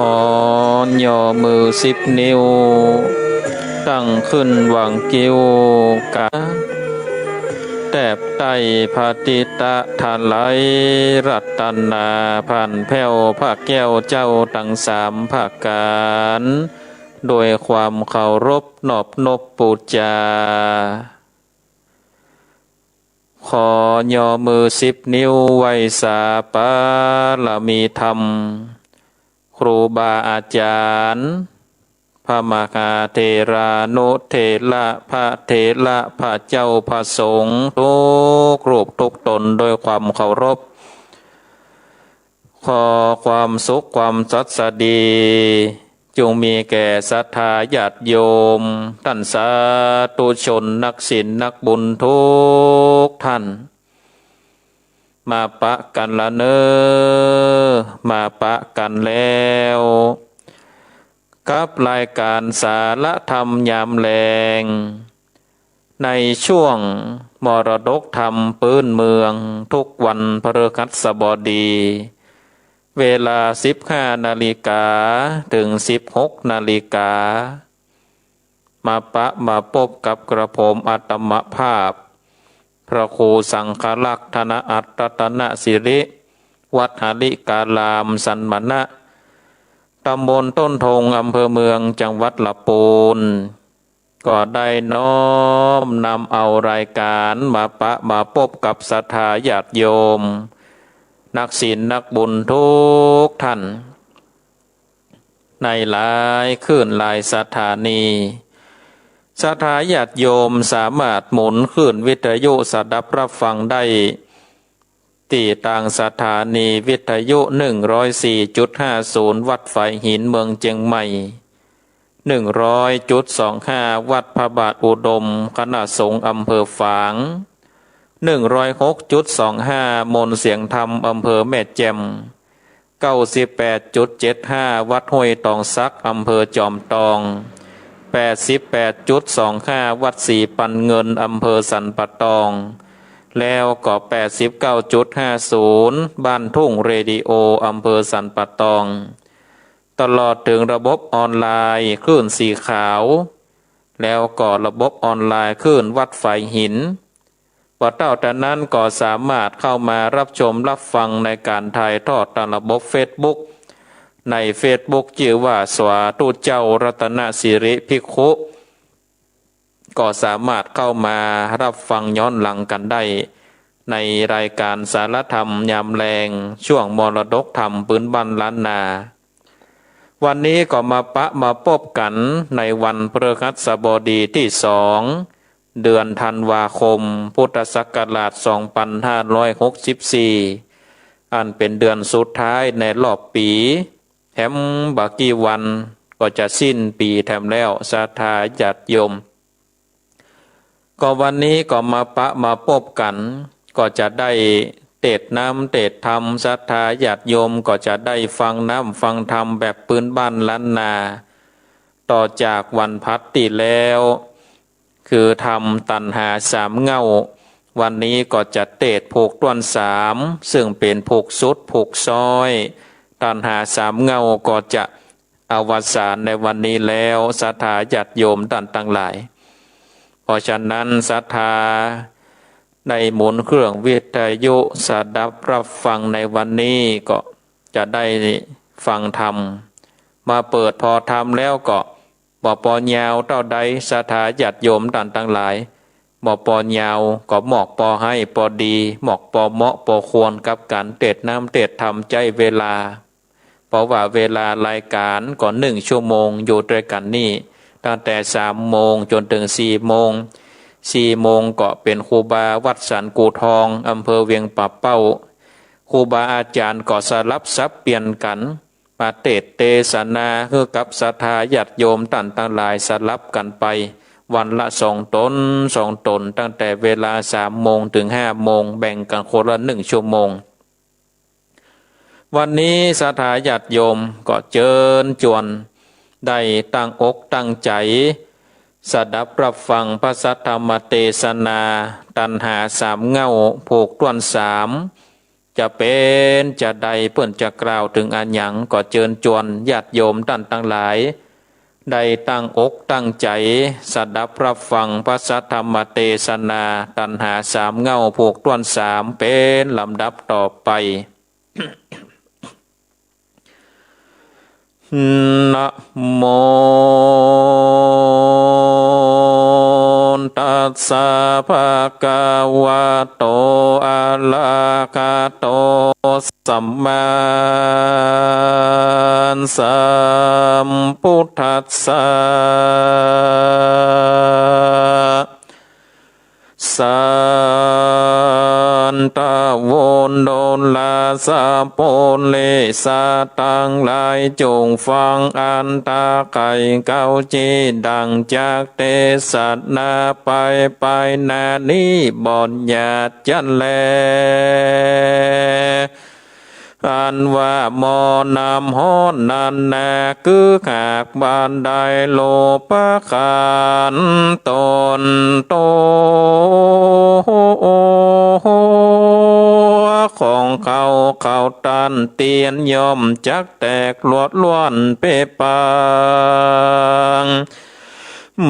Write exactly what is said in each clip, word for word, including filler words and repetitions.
ขอย่อมือสิบนิ้ว ตั้งขึ้นหว่างกิ้วกา แตบไต้พระติตะทะไหลรัตนา ผ่านแผ้วพระแก้วเจ้าตังสามประก๋าน โดยความเคารพนอบนบปู๋จา ขอย่อมือสิบนิ้วไหว้สาบารมีธรรม ครูบาอาจ๋ารย์ พระมหาเถรานุเถระ พระเถระ พระเจ้า พระสงฆ์ ทุกรูปทุกต๋นโดยความเคารพ ขอความสุขความสัสดี จุ่งมีแก่ศรัทธาญาติโยม ต้านสาธุชน นักศีลนักบุญทุกต้าน มาปะกั๋นละเน่อ มาปะกั๋นแล้ว กับรายก๋านสาระธรรมยามแลง ในช่วงมรดกธรรมปื๊นเมือง ทุกวันพฤหัสบดี เวลาสิบห้านาฬิกาเถิงสิบหกนาฬิกา มาปะมาปบกับกระผมอาตมาภาพ พระครูสังฆรักษ์ ธนอัตตะ รัตนสิริ วัดหริการาม สันมณะ ต๋ำบลต้นทง อำเภอเมือง จังหวัดลำปูน ก็ได้น้อมนำเอารายก๋านมาปะมาปบกับศรัทธาญาติโยม นักศีลนักบุญทุกต้าน ในหลายคลื่นหลายสถานี ศรัทธาญาติโยมสามารถหมุนคลื่นวิทยุสดับรับฟังได้ ตี้ตางสถานีวิทยุ หนึ่งร้อยสี่จุดห้าศูนย์ วัดฝายหิน เมืองเจียงใหม่ หนึ่งร้อยจุดสองห้า วัดพระบาทอุดม คณะสงฆ์อำเภอฝาง หนึ่งร้อยหกจุดสองห้า มนต์เสียงธรรม อำเภอแม่แจ่ม เก้าสิบแปดจุดเจ็ดห้า วัดห้วยตองสัก อำเภอจอมตอง แปดสิบแปดจุดสองห้า วัดศรีปันเงิน อำเภอสันป่าตอง แล้วก็ แปดสิบเก้าจุดห้าศูนย์ บ้านทุ่งเรดิโอ อำเภอสันป่าตอง ตลอดเถิงระบบออนไลน์คลื่นสีขาว แล้วก็ระบบออนไลน์คลื่นวัดฝายหิน บ่าเต้าแต่นั้นก็สามารถเข้ามารับชมรับฟังในก๋านถ่ายทอดตางระบบเฟซบุ๊ก ในเฟซบุ๊กจื้อว่า สาธุเจ้ารัตนสิริภิกขุ ก็สามารถเข้ามารับฟังย้อนหลังกั๋นได้ ในรายก๋านสาระธรรมยามแลง ช่วงมรดกธรรมปื๊นบ้านล้านนา วันนี้ก็มาปะมาปบกั๋นในวันพฤหัสบดีตี้สอง เดือนธันวาคม พุทธศักราช สองพันห้าร้อยหกสิบสี่ อันเป๋นเดือนสุดท้ายในรอบปี๋ แถมบ่ากี่วันก็จะสิ้นปี๋แถมแล้ว ศรัทธาญาติโยม ก็วันนี้ก็มาปะมาปบกั๋น ก็จะได้เตสน์น้ำเตสน์ธรรม ศรัทธาญาติโยมก็จะได้ฟังน้ำฟังธรรมแบบปื๊นบ้านล้านนา ต่อจากวันพฤหัสตี้แล้ว คือธรรมตัณหาสามเหง้า วันนี้ก็จะเตสน์ผูกต้วนสาม ซึ่งเป๋นผูกสุดผูกซ้อย ตัณหาสามเหง้าก็จะอวสานในวันนี้แล้ว ศรัทธาญาติโยมต้านตังหลาย เพราะฉะนั้นศรัทธาได้หมุนเครื่องวิทยุสดับรับฟังในวันนี้ก็จะได้ฟังธรรม มาเปิดผ่อธรรมแล้วก็ บ่ปอยาวเต้าใด ศรัทธาญาติโยมต้านตังหลาย บ่ปอยาวก็หมอกปอให้ปอดี หมอกปอเหมาะปอควรกับก๋านเตสน์น้ำเตสน์ธรรมใจ๊เวลา เพราะว่าเวลารายก๋านก็นึ่งชั่วโมงอยู่ตวยกั๋นนี่ ตั้งแต่สามโมงจ๋นเถิงสี่โมง สี่โมงก็เป๋นครูบาวัดสันกู่ทอง อำเภอเวียงป่าเป้า ครูบาอาจ๋ารย์ก็สลับสับเปลี่ยนกั๋น มาเตสน์เตสนาหื้อกับศรัทธาญาติโยมต้านตังหลายสลับกั๋นไป วันละสองต๋น สองต๋น ตั้งแต่เวลาสามโมงเถิงห้าโมง แบ่งกั๋นคนละนึ่งชั่วโมง วันนี้ศรัทธาญาติโยมก็เจิญจวนได้ตั้งอกตั้งใจ๋ สดับรับฟังพระสัทธรรมเตสนา ตัณหาสามเหง้าผูกต้วนสาม จะเป๋นจาใด เปิ้นจะกล่าวเถิงอะหยัง ก็เจิญจวนญาติโยมต้านตังหลาย ได้ตั้งอกตั้งใจ๋สดับฮับฟังพระสัทธรรมเตสนา ตัณหาสามเหง้าผูกถ้วนสาม เป๋นลำดับต่อไป นะโม ตัสสะ ภะคะวะโต อะระหะโต สัมมาสัมพุทธัสสะ สัตตะโว โดราสะ ปุริสะตังหลาย จงฟังอันตะไข่เก๊า ตี้ดั่งจักเตสนาไป ไปหน้านี้บ่หยาดจั้นแล อันว่าหม้อน้ำฮ้อนนั้นนา คือหากบ่าได้โลภะขันธ์ต๋นตั๋วของเขา เขาต้านเตียนย่อมจักแตกหลวดล่วนเป๊ะปัง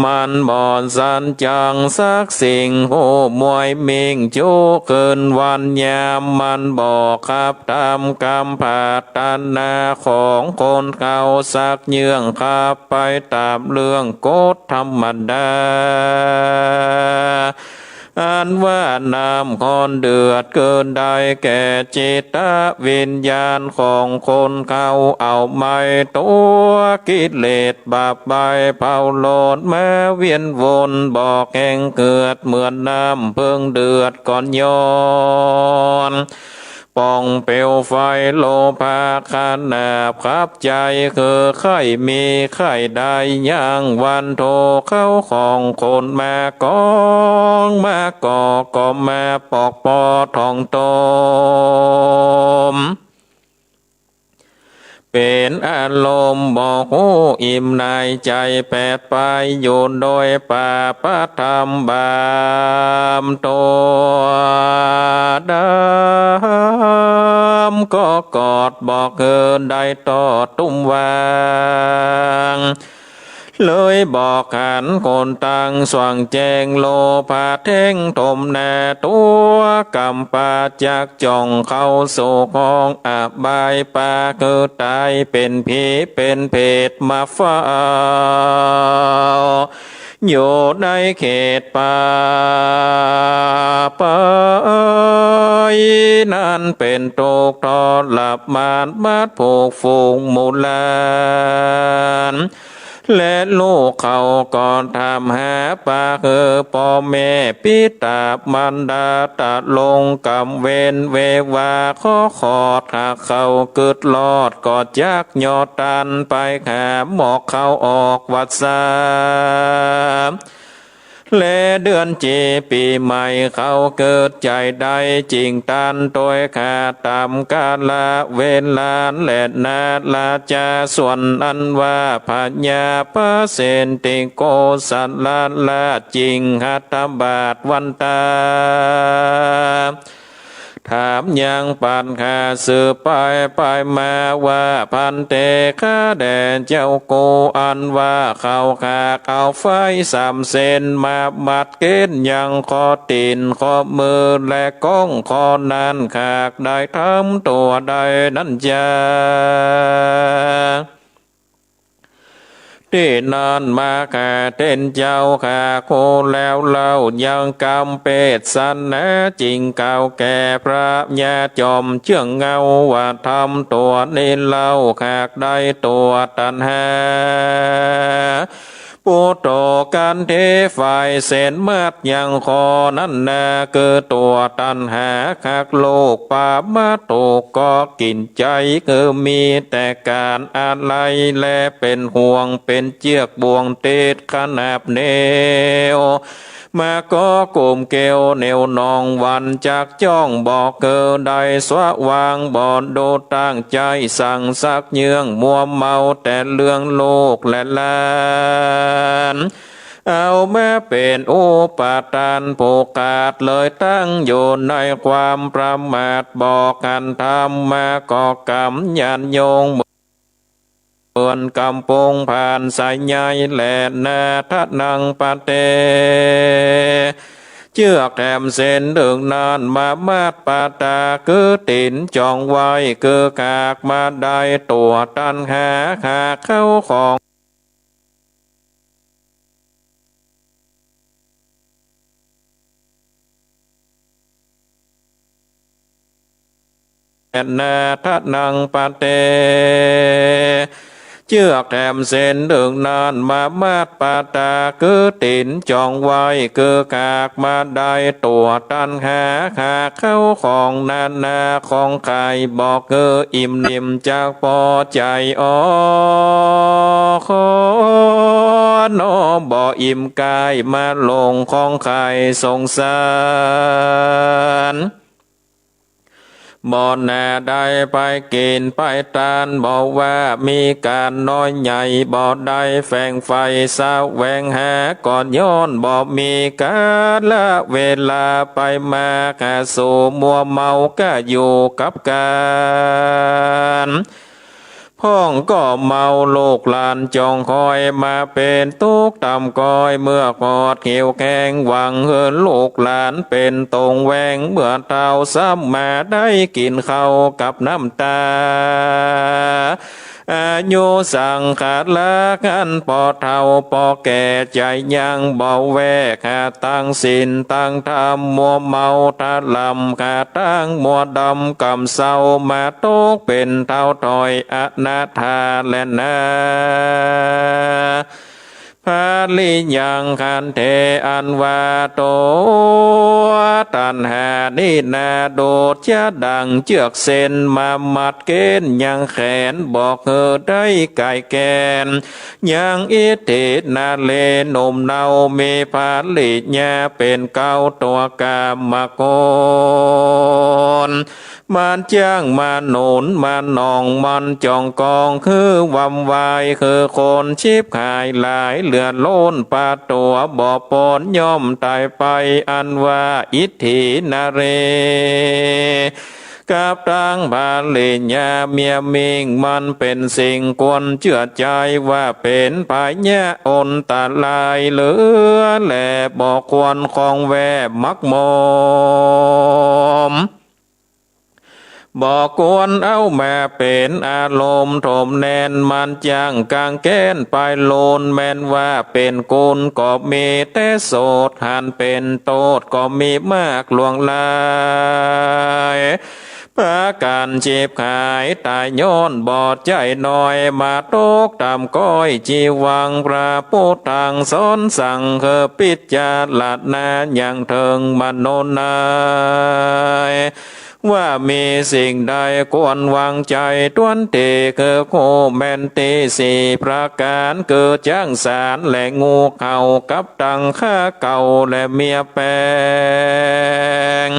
มันบ่สันจังสักสิ่ง ฮู้มวยมิ่งจุคืนวันยาม มันบ่ขับต๋ามกำปรารถนาของคนเขาสักเยื่อง ขับไปต๋ามเรื่องกฎธรรมดา อันว่าน้ำฮ้อนเดือด คือได้แก่จิตวิญญาณของคนเขา เอาไหม้ตั๋วกิเลสบาปใบ้ เผาโลดมาเวียนวน บ่แห้งเหือดเหมือนน้ำเพิ่งเดือด ก็ย้อนป่องเปลวไฟโลภะขนาบขับใจ๋ คือใค่มีใค่ได้ ยังวันโทเขาของคนมากอง มาก่อ ก็มาปอกปอถ่องต้ม เป๋นอารมณ์บ่ฮู้อิ่มในใจ๋ แปดไปอยู่โดยปาปธรรมบาปตั๋วดำ ก็กอดบ่หื้อได้ต่อตุ้มวาง เลยบ่หันคนตังสว่างแจ้ง โลภะแท่งถมหน้าตั๋ว กำปาจักจ่องเข้าสู่ห้องอบาย ปาหื้อต๋ายเป๋นผีเป๋นเปรตมาเฝ้า อยู่ในเขตป่าไป นั้นเป๋นตุ๊กข์ทรมาน หมดผูกฝูงหมู่หลาน และลูกเขาก็ถามหา ปาหื้อป้อแม่ปิต๋ามารดา ตะลงกำเวนเววา ขอขอดหากเขากึ๊ดรอด ก็จักยอดตันไปหาหมอกเขาออกวัสสา และเดือนเจ็ดปี๋ใหม่เขากึ๊ดใจ๋ได้ จึงตันตวยฆ่าต๋ามกาละเวลา และนาราจา ส่วนอันว่าพญาปเสนติโกศลราช จึงหัตถบาทวันตา ถามยังปัญหาสืบไปไปมาว่า ภันเต ข้าแด่เจ้ากู อันว่าเขาหากเอาไฟสามเส้นมามัดเก๋นยังข้อตี๋นข้อมือและก้องข้อนั้น หากได้ทำตั๋วได้นั้นจา ตี้นั้นมาข้าแต่เจ้า หากฮู้แล้วเล่ายังกำเปตสนา จึงกล่าวแก่พระญาจอมเจื้องเงาว่า ทำตั๋วนี้เล่าหากได้ตั๋วตัณหา ปุตโต กันเท ฝ่ายเส้นมัดยังข้อนั้นนา คือตั๋วตัณหา หากลูกปามาถูกก็กิ๋นใจ๋ คือมีแต่ก๋านอาลัย และเป๋นห่วงเป๋นเจื้อกบ่วงติดขนาบเหนี่ยว มาก็กุมเกลียวเหนี่ยวนอง วันจักจ้องบ่หื้อได้สว่าง บ่ดูตั้งใจ๋สั่งสักเยื่อง มัวเมาแต่เรื่องลูกและหลาน เอามาเป๋นอุปาทานผูกขาดเลยตั้งอยู่ในความประมาท บ่หันธรรมะก็กำยันยง เหมือนกำปงผ่านสายใยแลนา ทะนัง ปะเต เจื้อกแถมเส้นเถิงนั้น มามัตตปะตา คือตี๋นจ๋องไว้ คือหากมาได้ตั๋วตัณหา หากเข้าของ นา ทะนัง ปะเต เจื้อกแถมเส้นเถิงนั้น มามัตตปะตา คือตี๋นจ๋องไว้ คือหากมาได้ตั๋วตัณหา หากเข้าของนานาของใค่ บ่หื้ออิ่มนิ่มจักปอใจ๋ อ้อ ขอหนอ บ่อิ่มก้ายมาหลงของใค่สงสาร บ่หน้าได้ไปกิ๋นไปตาน บ่ว่ามีก๋านน้อยใหญ่ บ่ได้แฝงใฝ่แสวงหา ก็ย้อนบ่มีกาละเวลา ไปมาหาสู่ มัวเมาก้าอยู่กับก๋าน พ่องก็เมา ลูกหลานจ๋องคอย มาเป๋นตุ๊กข์ต่ำก้อย เมื่อหอดหิวแฮง หวังหื้อลูกหลานเป๋นตงแวง เมื่อเฒ่าซ้ำมาได้กิ๋นข้าวกับน้ำต๋า อายุสังขาระอันปอเฒ่าปอแก่ ใจ๋ยังบ่แวกหาตังศีลตังธรรม มัวเมาถล่ำหาตังมัวดำกำเซา มาตกเป๋นเฒ่าถอยอนาถาแลนา ผลิยังขันเท อันว่าตั๋วตัณหานี้นา ดูดจะดั่งเจื้อกเส้นมามัดเก๋นยังแขน บ่หื้อได้ก๋ายแก่น ยังอิทธินารีหนุ่มเนา มีภริยาเป๋นเก๊าตั๋วกามกุล มันจ้างมาหนุนมาหน่อง มันจ๋องกองคือวำวาย คือคนฉิบหายหลาย เลือดโล้นปาตั๋ว บ่ป๊นย่อมต๋ายไป อันว่าอิทธินารี กับตังภริยาเมียมิ่ง มันเป๋นสิ่งควรเจื้อใจ๋ ว่าเป๋นภัยอันตรายเหลือแล บ่ควรคองแวบหมักหมม บ่ควรเอามาเป๋นอารมณ์ถมแนน มันจ้างกางแก้นปายโลน แม้นว่าเป๋นกุลก็มีแต่โสด หันเป๋นโต้ษก็มีมากหลวงหลาย ประก๋านฉิบหายต๋ายย้อนบ่ใจ้น้อย มาตกต่ำก้อยจีวัง พระปุทธังสอนสั่ง หื้อพิจารณาอย่างเถิงมโนนัย ว่ามีสิ่งใดควรวางใจ๋ตวนเต คือคู่แม่นตี้สี่ประก๋าน คือจ๊างสารและงูเห่า กับตังข้าเก่าและเมียแป๋ง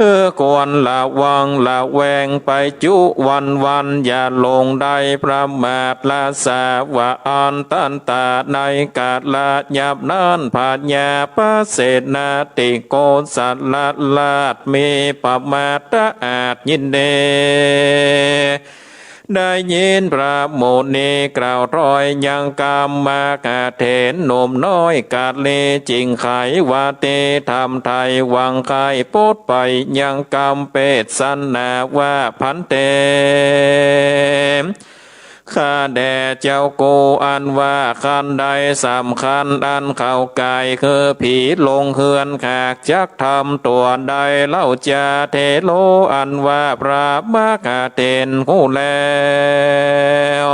คือควรระวังระแวงไปจุวันวัน อย่าหลงได้ประมาทละสา ว่าอันตันตาในกาละยามนั้น พญาปเสนทิโกศลราชมีปมาทอาจยินดี ได้ยินพระมุนีกล่าวถ้อยยังกำ มหาเถรหนุ่มน้อยกาลีจึงไขว่า ตี้ธรรมไทยหวังใค่ปดไปยังกำ เปสนาว่า ภันเต ข้าแด่เจ้ากู อันว่าคันใดสำคัญอันเขาก๋าย คือผีลงเฮือน หากจักทำตั๋วใดเล่าจา เถโร อันว่าพระมหาเถรฮู้แล้ว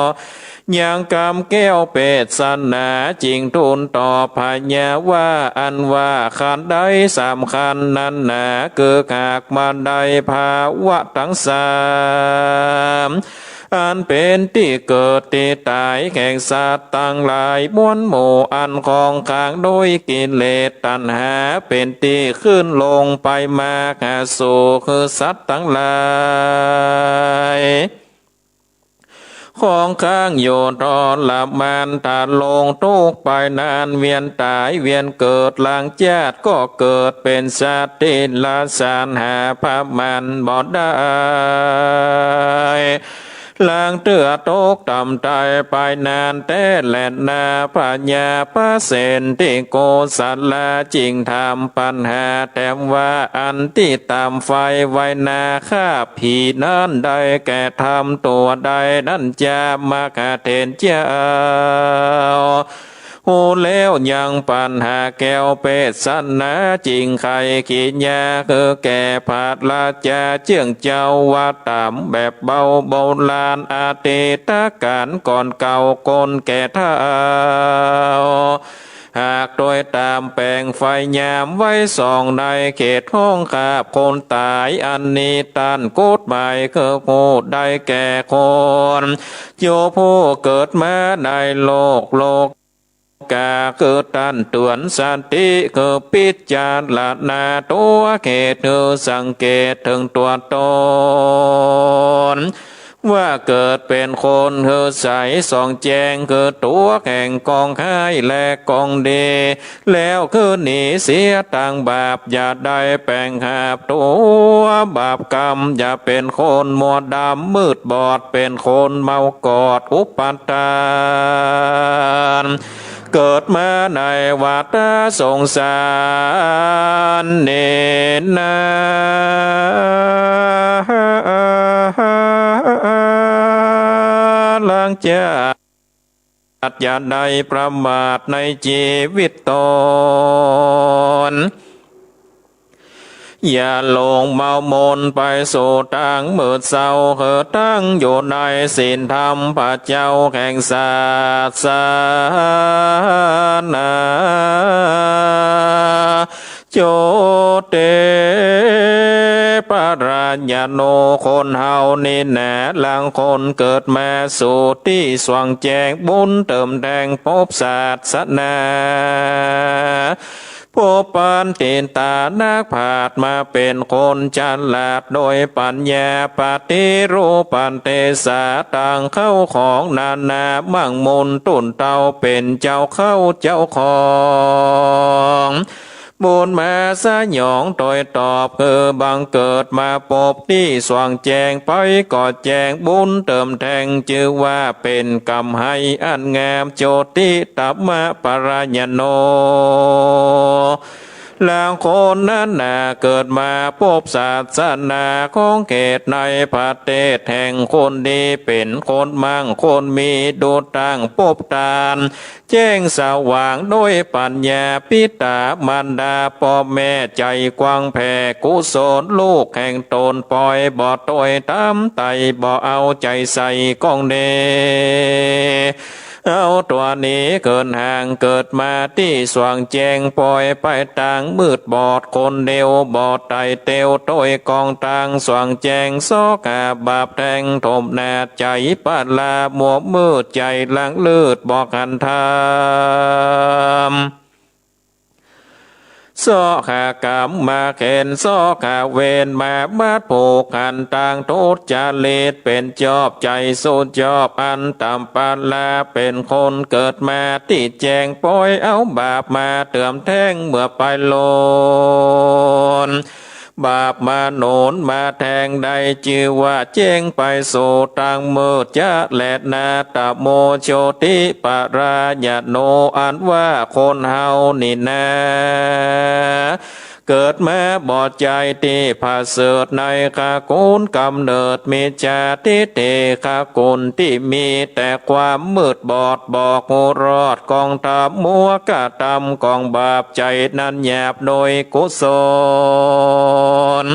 ยังกำแก้วเปสนา จึงทูลตอบพญาว่า อันว่าคันใดสำคัญนั้นหนา คือหากมาได้ภาวะตังสาม อันเป๋นตี้เกิดตี้ต๋ายแห่งสัตว์ตังหลายมวลหมู่ อันคองขังโดยกิเลสตัณหา เป๋นตี้ขึ้นลงไปมาหาสู่ คือสัตว์ตังหลาย ของข้างอยู่ทรมาน ถ้าลงทุกข์ไปนาน เวียนต๋ายเวียนเกิด หลังจากก็เกิดเป๋นสัตว์เดรัจฉาน หาประมาณบ่ได้ หลังเตื้อตกต่ำต๋ายไปนานแต๊แลนา พญาพระเศรษฐีโกศลาจึงถามปัญหาแถมว่า อันตี้ตำไฟไว้นาฆ่าผีนั้น ได้แก่ธรรมตั๋วใดนั้นจา มคเถรเจ้า ฮู้แล้วยังปัญหาแก้วเปสนา จึงไขกิริยาคือแก้พระราชาเจื้องเจ้าว่าตำแบบเบาโบราณ อดีตก๋านก่อนเก่าก้นแก่เฒ่า หากโดยตำแป๋งไฟยามไว้ส่องในเขตห้องคาบคนต๋าย อันนี้ต้านกฎหมายคือผู้ได้แก่คนอยู่ผู้เกิดมาในโลกโลกา คือต้านเตื๋อนสติคือพิจารณาตั๋วเหตุคือสังเกตเถิงตั๋วต๋น ว่าเกิดเป๋นคนหื้อใสส่องแจ้ง คือตั๋วแห่งกองฮ้ายและกองดี แล้วคือหนีเสียตางบาป อย่าได้แป๋งหาบตั๋วบาปกรรม อย่าเป๋นคนมัวดำมืดบอด เป๋นคนเมากอดอุปาทาน เกิดมาในวัฏสงสารนี้นา หลังจากอย่าได้ประมาทในจีวิตต๋น อย่าหลงเมามนไปสู่ตางมืดเศร้า คือตั้งอยู่ในศีลธรรมพระเจ้าแห่งศาสนา โจติปะระยะโน คนเฮานี้นา ลางคนเกิดมาสู่ตี้สว่างแจ้ง บุญเติมแทงภพศาสนา ผู้ปัณฑิตานักปราชญ์มาเป๋นคนฉลาดโดยปัญญา ปฏิรูปเตสะ ตางเข้าของนานา มั่งมูลตุ๊นเต้าเป๋นเจ้าเข้าเจ้าของ บุญมาสยองโตยตอบ คือบังเกิดมาปบตี้สว่างแจ้ง ไปก็แจ้งบุญเติมแทง จื้อว่าเป๋นกำไฮอันงาม โจติตมะปะระยะโน ลางคนนั้นนาเกิดมาปบศาสนาของเขตในประเทศแห่งคนดี เป๋นคนมั่งคนมี ดูตั้งปบตาน แจ้งสว่างโดยปัญญา ปิตามารดาป้อแม่ใจ๋กว้างแผ่กุศล ลูกแห่งต๋นป่อยบ่ตวยต๋ามไต่ บ่เอาใจ๋ใส่ก้องเน่ เอาตั๋วหนีเขินห่าง เกิดมาตี้สว่างแจ้ง ป่อยไปตางมืดบอดคนเดียว บ่ไต่เตียวตวยกองตางสว่างแจ้ง ซอกหาบาปแทง ถมนาใจ๋ปะลา มัวมืดใจ๋หลังลืด บ่หันธรรม ซอกหากรรมมาเข็น ซอกหาเวรมามัดผูกหัน ตางทุจริตเป๋นจอบ ใจ๋สู้จอบอันต่ำปะลา เป๋นคนเกิดมาตี้แจ้ง ป่อยเอาบาปมาเติมแทง เมื่อไปโลน บาปมาหนุนมาแทง ได้จื้อว่าแจ้งไปสู่ตางมืดจะแลนา ตะโมโจติปะระยะโน อันว่าคนเฮานี้นา เกิดมาบ่ใจ้ตี้ผะเสริฐในขกุล ก๋ำเนิดมิจฉาทิฏฐิขกุล ตี้มีแต่ความมืดบอด บ่ฮู้รอดกองธรรม มัวกระทำกองบาป ใจ๋นั้นหยาบโดยกุศล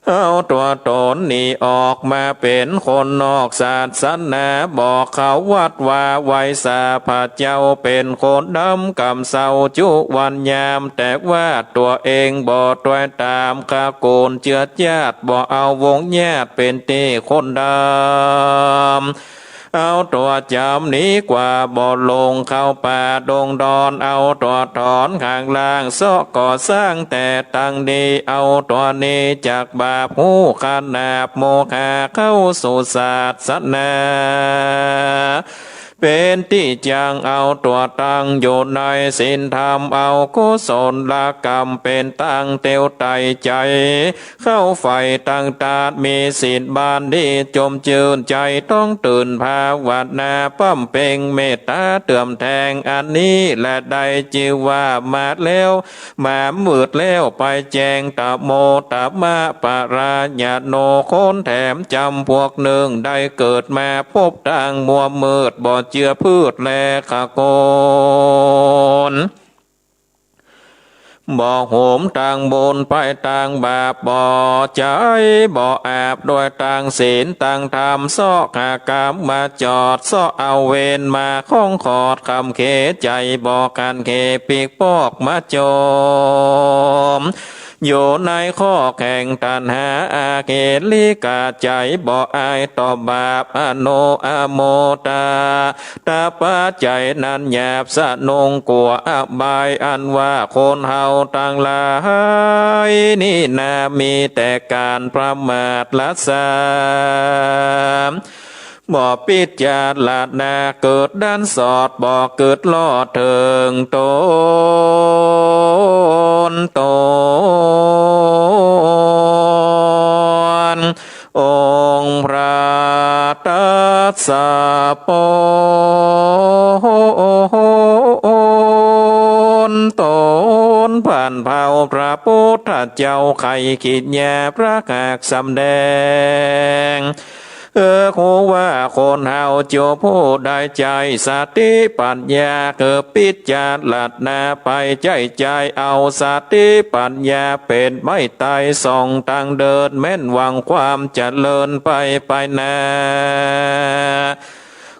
เอาตั๋วต๋นนี้ออกมาเป๋นคนนอกศาสนา บ่เข้าวัดวาไหว้สาพระเจ้า เป๋นคนดำกำเศร้าจุวันยาม แต่ว่าตั๋วเองบ่ตวยต๋ามขกุล เจื้อญาติบ่เอาวงญาติ เป๋นตี้คนดำ เอาตั๋วจ๋ำหนีกว่าบ่หลงเข้าป่าดงดอน เอาตั๋วถอนข้างล่างเซาะก่อสร้างแต่ตังดี เอาตั๋วหนีจากบาปฮู้ขนาบโมฆะเข้าสู่ศาสนา เป๋นตี้จั้งเอาตั๋วตั้งอยู่ในศีลธรรม เอากุศลกรรมเป๋นตังเตียวไต่ใจ๋ เข้าใฝ่ตังตานมีศีลบานดี จมจื้นใจ๋ต้องตื่นภาวนา ป้ำเป็งเมตต๋าเติมแตง อันนี้แหละได้จื้อว่ามาแล้ว มามืดแล้วไปแจ้ง ตะโมตะมะปะระยะโน คนแถมจ๋ำพวกนึ่ง ได้เกิดมาพบตางมัวมืด บ่เจื้อพืชและขะคน บ่โหมตางบุญไปตางบาป บ่ใจ๋บ่อาบด้วยตางศีลตางธรรม เซาะหากรรมมาจอด เซาะเอาเวรมาข้องขอด ขำเขใจ๋บ่ขันเขปีกปอกมาจม อยู่ในข้อแข่งตัณหาอาเหตุ ลิกาใจ๋บ่อายต่อบาป อโนอโมตา ตาปาใจ๋นั้นหยาบสะนงกั๋วอบาย อันว่าคนเฮาตังหลายนี้นา มีแต่ก๋านประมาทละซ้ำ บ่ปิจารณาเกิดดันสอด บ่กึ๊ดลอดเถิงต๋นต๋น องค์พระตรัสปนต๋น บรรพบุรุษพระพุทธเจ้า ใค่คิดยาประหักสำแดง เออ ฮู้ว่าคนเฮาจุผู้ใดใจ๊สติปัญญา คือปิจารณาไปใจ๊ใจ๋ เอาสติปัญญาเป๋นไม้ไต้ส่องตางเดิน แม้นหวังความเจริญไปไปหน้า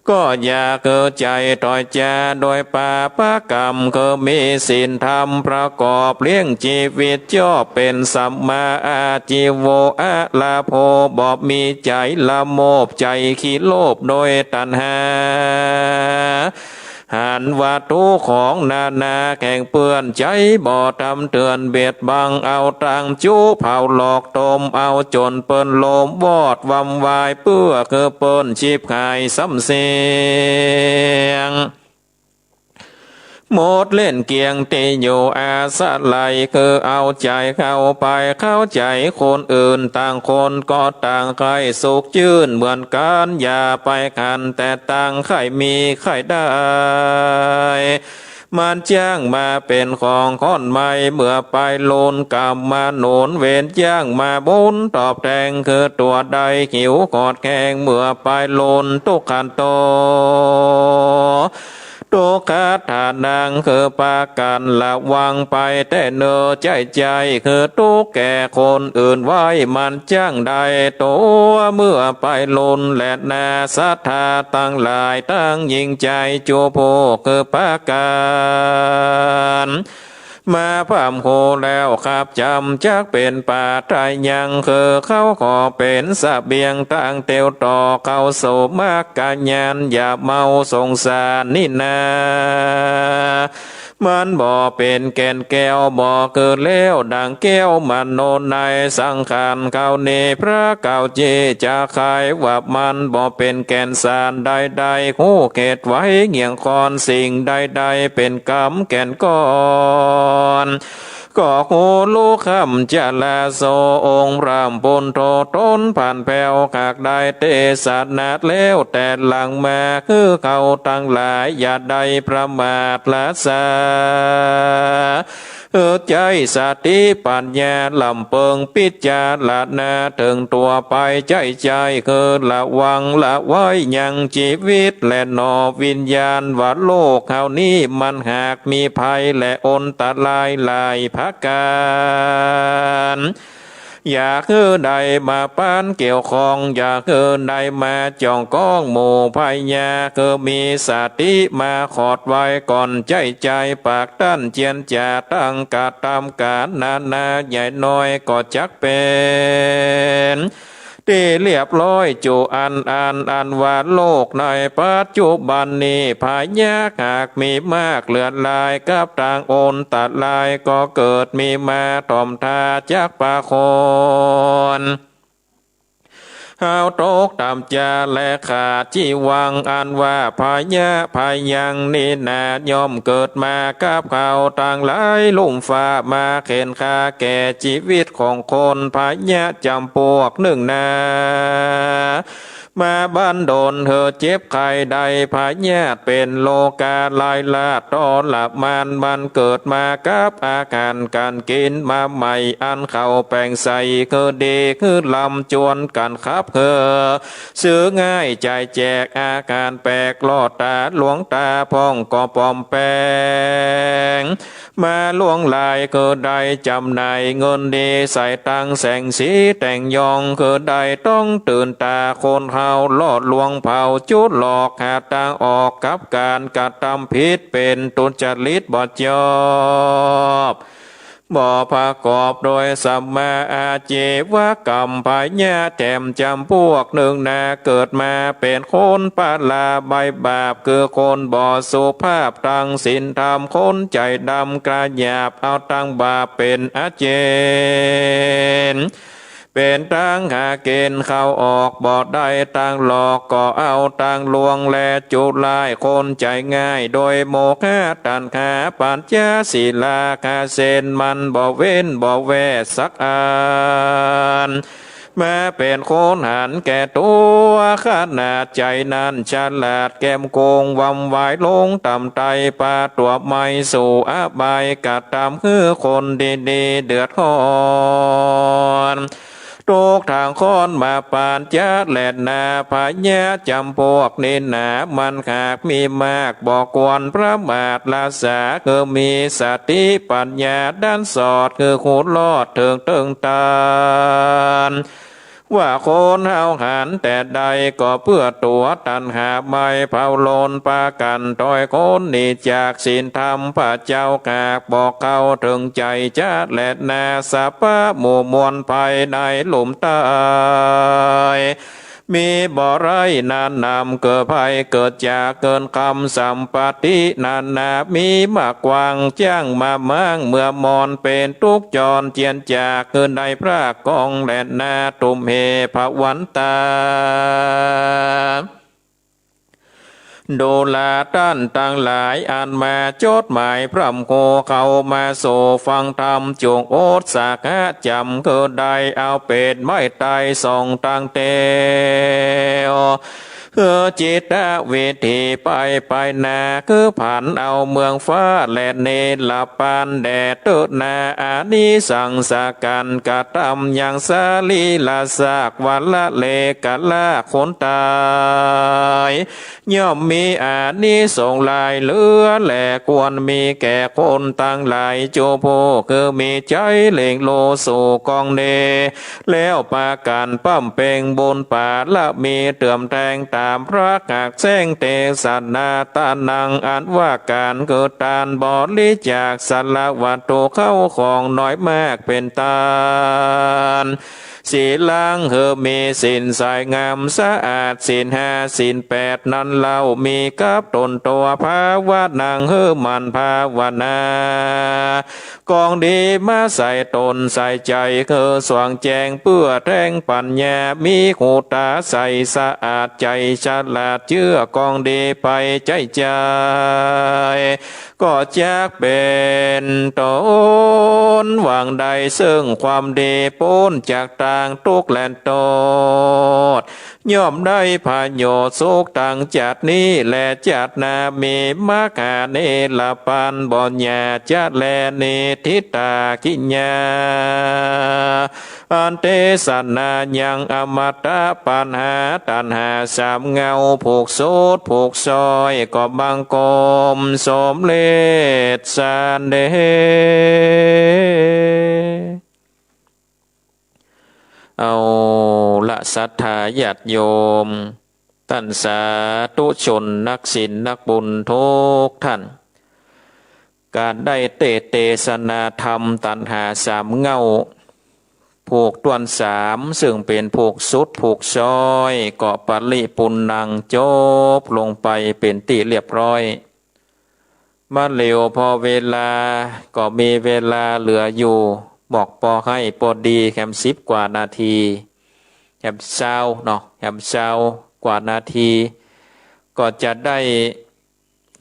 ก็อย่าคือใจ๋ถอยจ๋าโดยปาปกรรม คือมีศีลธรรมประกอบเลี้ยงจีวิต จอบเป๋นสัมมาอาชีโว อะลาโภ บ่มีใจ๋ละโมบ ใจ๋ขี้โลภโดยตัณหา หันวัตถุของนานาแข่งเปื้อน ใจ๋บ่ทำเถื่อนเบียดบัง เอาตางจุเผาหลอกต้ม เอาจ๋นเปิ้นโลมวอดวำวาย เปื้อคือเปิ้นฉิบหายซ้ำเสี้ยง หมดเล่นเกี้ยงตี้อยู่อาศัย คือเอาใจ๋เข้าไปเข้าใจ๋คนอื่น ต่างคนก็ต่างใค่สุขจื้นเหมือนกั๋น อย่าไปขันแต่ตางใค่มีใค่ได้ มันจ้างมาเป๋นของข้อนไม้ เมื่อไปลุนกรรมมาหนุน เวรจ้างมาบุญตอบแตง คือตั๋วใดหิวขอดแคลง เมื่อไปลุนทุกขันโต ทุกขัตถานัง คือปากั๋นระวังไปแต่เน่อใจ๊ใจ๋ คือทุกข์แก่คนอื่นไว้ มันจ้างได้ตั๋วเมื่อไปลุนแลนา ศรัทธาตังหลายตังยิ่งใจ๋จุผู้คือปากั๋น มาพร่ำครูแล้วครับจ๋ำ จักเป๋นปาทายัง คือเขาขอเป๋นเสบียงตางเตียวต่อเข้าสู่มรรคญาณ อย่าเมาสงสารนี้นา มันบ่เป๋นแก่นแก้ว บ่คือแล้วดั่งแก้วมโนในสังขารเขานี้ พระเก่าเจ้าจะไขว่ามันบ่เป๋นแก่นสารใดๆ ฮู้เขตไว้เงี่ยงคอน สิ่งใดๆ เป๋นกำแก่นก้อน ก็ฮู้ลูกคำจาราโส องค์พระปุณโธตนผันแผ้ว หากได้เตสนาแล้วแต่หลังมา คือเขาตังหลายอย่าได้ประมาทละสา เออ ใจ๊สติปัญญาลำเปิงปิจารณาเถิงตั๋วไปใจ๊ใจ๋ คือระวังละไว้ยังจีวิตแลหนอ วิญญาณว่าโลกเขานี้มันหากมีภัยและอันตรายหลายประก๋าน อย่าคือได้มาปานเกี่ยวข้อง อย่าคือได้มาจ้องก้องหมู่พญา คือมีสติมาขอดไว้ก่อนใจ๊ใจ๋ ปากตั้นเจียรจาตั้งกระตำก๋านนานาใหญ่น้อยก็จักเป๋น ตี้เรียบร้อยจุอัน อัน อันว่าโลกในปัจจุบันนี้ พยาธิหากมีมากเหลือหลาย กับตางอันตรายก็เกิดมีมา ถ่อมท่าจักประคน เฮาตกต่ำจาและขาดจีวัง อันว่าพยะพยังนี้นา ย่อมเกิดมากับเฮาตังหลายลุ่มฟ้า มาเข็ญฆ่าแก่จีวิตของคน พยะจำพวกนึ่งนา มาบันดลหื้อเจ็บไข้ได้พยาธิ เป๋นโรคาร้ายราชทรมาน มันเกิดมากับอาหารก๋านกิ๋นมาใหม่ อันเขาแป๋งใส่หื้อดีหื้อลำ จวนกั๋นขับหื้อ ซื้อง่ายจ่ายแจก อาหารแปลกลอดต๋า หลวงต๋าพ่องก็ปลอมแป๋ง มาล่วงลาย คือได้จ๋ำหน่ายเงินดี ใส่ตังแสงสีแต่งยอง คือได้ต้องตื่นต๋าคนเฮา ล่อลวงเผาจุดหลอก หาตางออกกับก๋านกระตำผิด เป๋นทุจริตบ่จอบ บ่ประกอบโดยสัมมาอาชีวกรรม พยาธิแถมจำพวกนึ่งนา เกิดมาเป๋นคนปะราใบบาป คือคนบ่สุภาพตังศีลธรรม คนใจ๋ดำกระหยาบ เอาตังบาปเป๋นอาชีพ เป๋นตังหากิ๋น เข้าออกบ่ได้ ตังหลอกก็เอาตังลวง และจุร้ายคนใจ๋ง่าย โดยโมหะตัณหา ปัญจศีลาคะศีล มันบ่เว้นบ่แว่สักอัน มาเป๋นคนหันแก่ตั๋ว ขนาดใจ๋นั้นฉลาดแก้มโกง วำวายลงต่ำไต้ ปาตั๋วไม่สู่อบาย กระตำหื้อคนดีๆ เดือดฮ้อน ทุกข์ทางค้อนมาปานจะแลนา พยาธิจำพวกนี้นา มันหากมีมาก บ่ควรประมาทละสา คือมีสติปัญญาดันสอด คือฮู้รอดเถิงเถิงตาน ว่าคนเฮาหันแต่ใด ก็เปื้อตั๋วตัณหาไหม้เผาโลน ปากั๋นถอยคนหนีจากศีลธรรมพระเจ้า หากบ่เข้าเถิงใจ๋จะแลนา สัพพะหมู่มวลภัยในลุ่มใต้ มีบ่ไร้นานนำ เกิดภัยเกิดจากเงินคำสัมปตินานา มีมากกว้างจ้างมาม้าง เมื่อมอนเป๋นทุกข์จรเจียนจาก คือได้พรากกองแลนา ตุ้มเหพวันตา ดูราต้านตังหลาย อันมาจดหมายพร่ำโขเข้ามาสู่ฟังธรรม จุ่งอดสาหะจ๋ำ คือได้เอาเป๋นไม้ไต้ส่องตังแต๊ว คือจิตวิถีไปไปนา คือผันเอาเมืองฟ้าและเนรปานแดดเต๊อะนา อานิสังสะกั๋นกระตำยังสรีระซาก วัลเลกะละคนต๋าย ย่อมมีอานิสงส์หลายเหลือแล ควรมีแก่คนตังหลายจุผู้ คือมีใจ๋เล็งโลสู่กองดี แล้วปากั๋นป้ำเป็งบุญปารมี เติมแตงต๋ามพระหักแสงเตสนา ตานังอันว่าก๋านคือตานบริจาคสละวัตถุเข้าของน้อยมากเป๋นตาน ศีลังหื้อมีศีลใสงามสะอาด ศีลห้าศีลแปดนั้นเล่า มีกับต๋นตั๋ว ภาวนังหื้อหมั่นภาวนา กองดีมาใส่ต๋นใส่ใจ๋ คือสว่างแจ้งเปื้อแตงปัญญา มีหูต๋าใสสะอาด ใจ๋ฉลาดเจื้อกองดีไปใจ๊ใจ๋ ก็จักเป๋นต๋นหวังได้เซิ่งความดี ป๊นจากตางตุ๊กข์และโต้ษ ย่อมได้ประโยชน์สุขตังจาตินี้และจาติหน้า มีมหาเนรปานบ่หย่าจะแล นิฏฐิตากิญญา อันเตสนายังอมตะปัญหา ตัณหาสามเงา ผูกสุดผูกซอย ก็บังคมสมเร็จสันเดช เอาละศรัทธาญาติโยม ต้านสาธุชนนักศีลนักบุญทุกต้าน ก๋านได้เตสน์เตสนาธรรมตัณหาสามเงา ผูกต้วนสาม ซึ่งเป๋นผูกสุด ผูกซ้อย ก็ปริปุณณัง จบลงไปเป๋นตี้เรียบร้อย มาเหลียวพอเวลา ก็มีเวลาเหลืออยู่ บอกปอให้ปอดีแหมสิบกว่านาที แหมซาวเนาะ แหมซาวกว่านาที ก็จะได้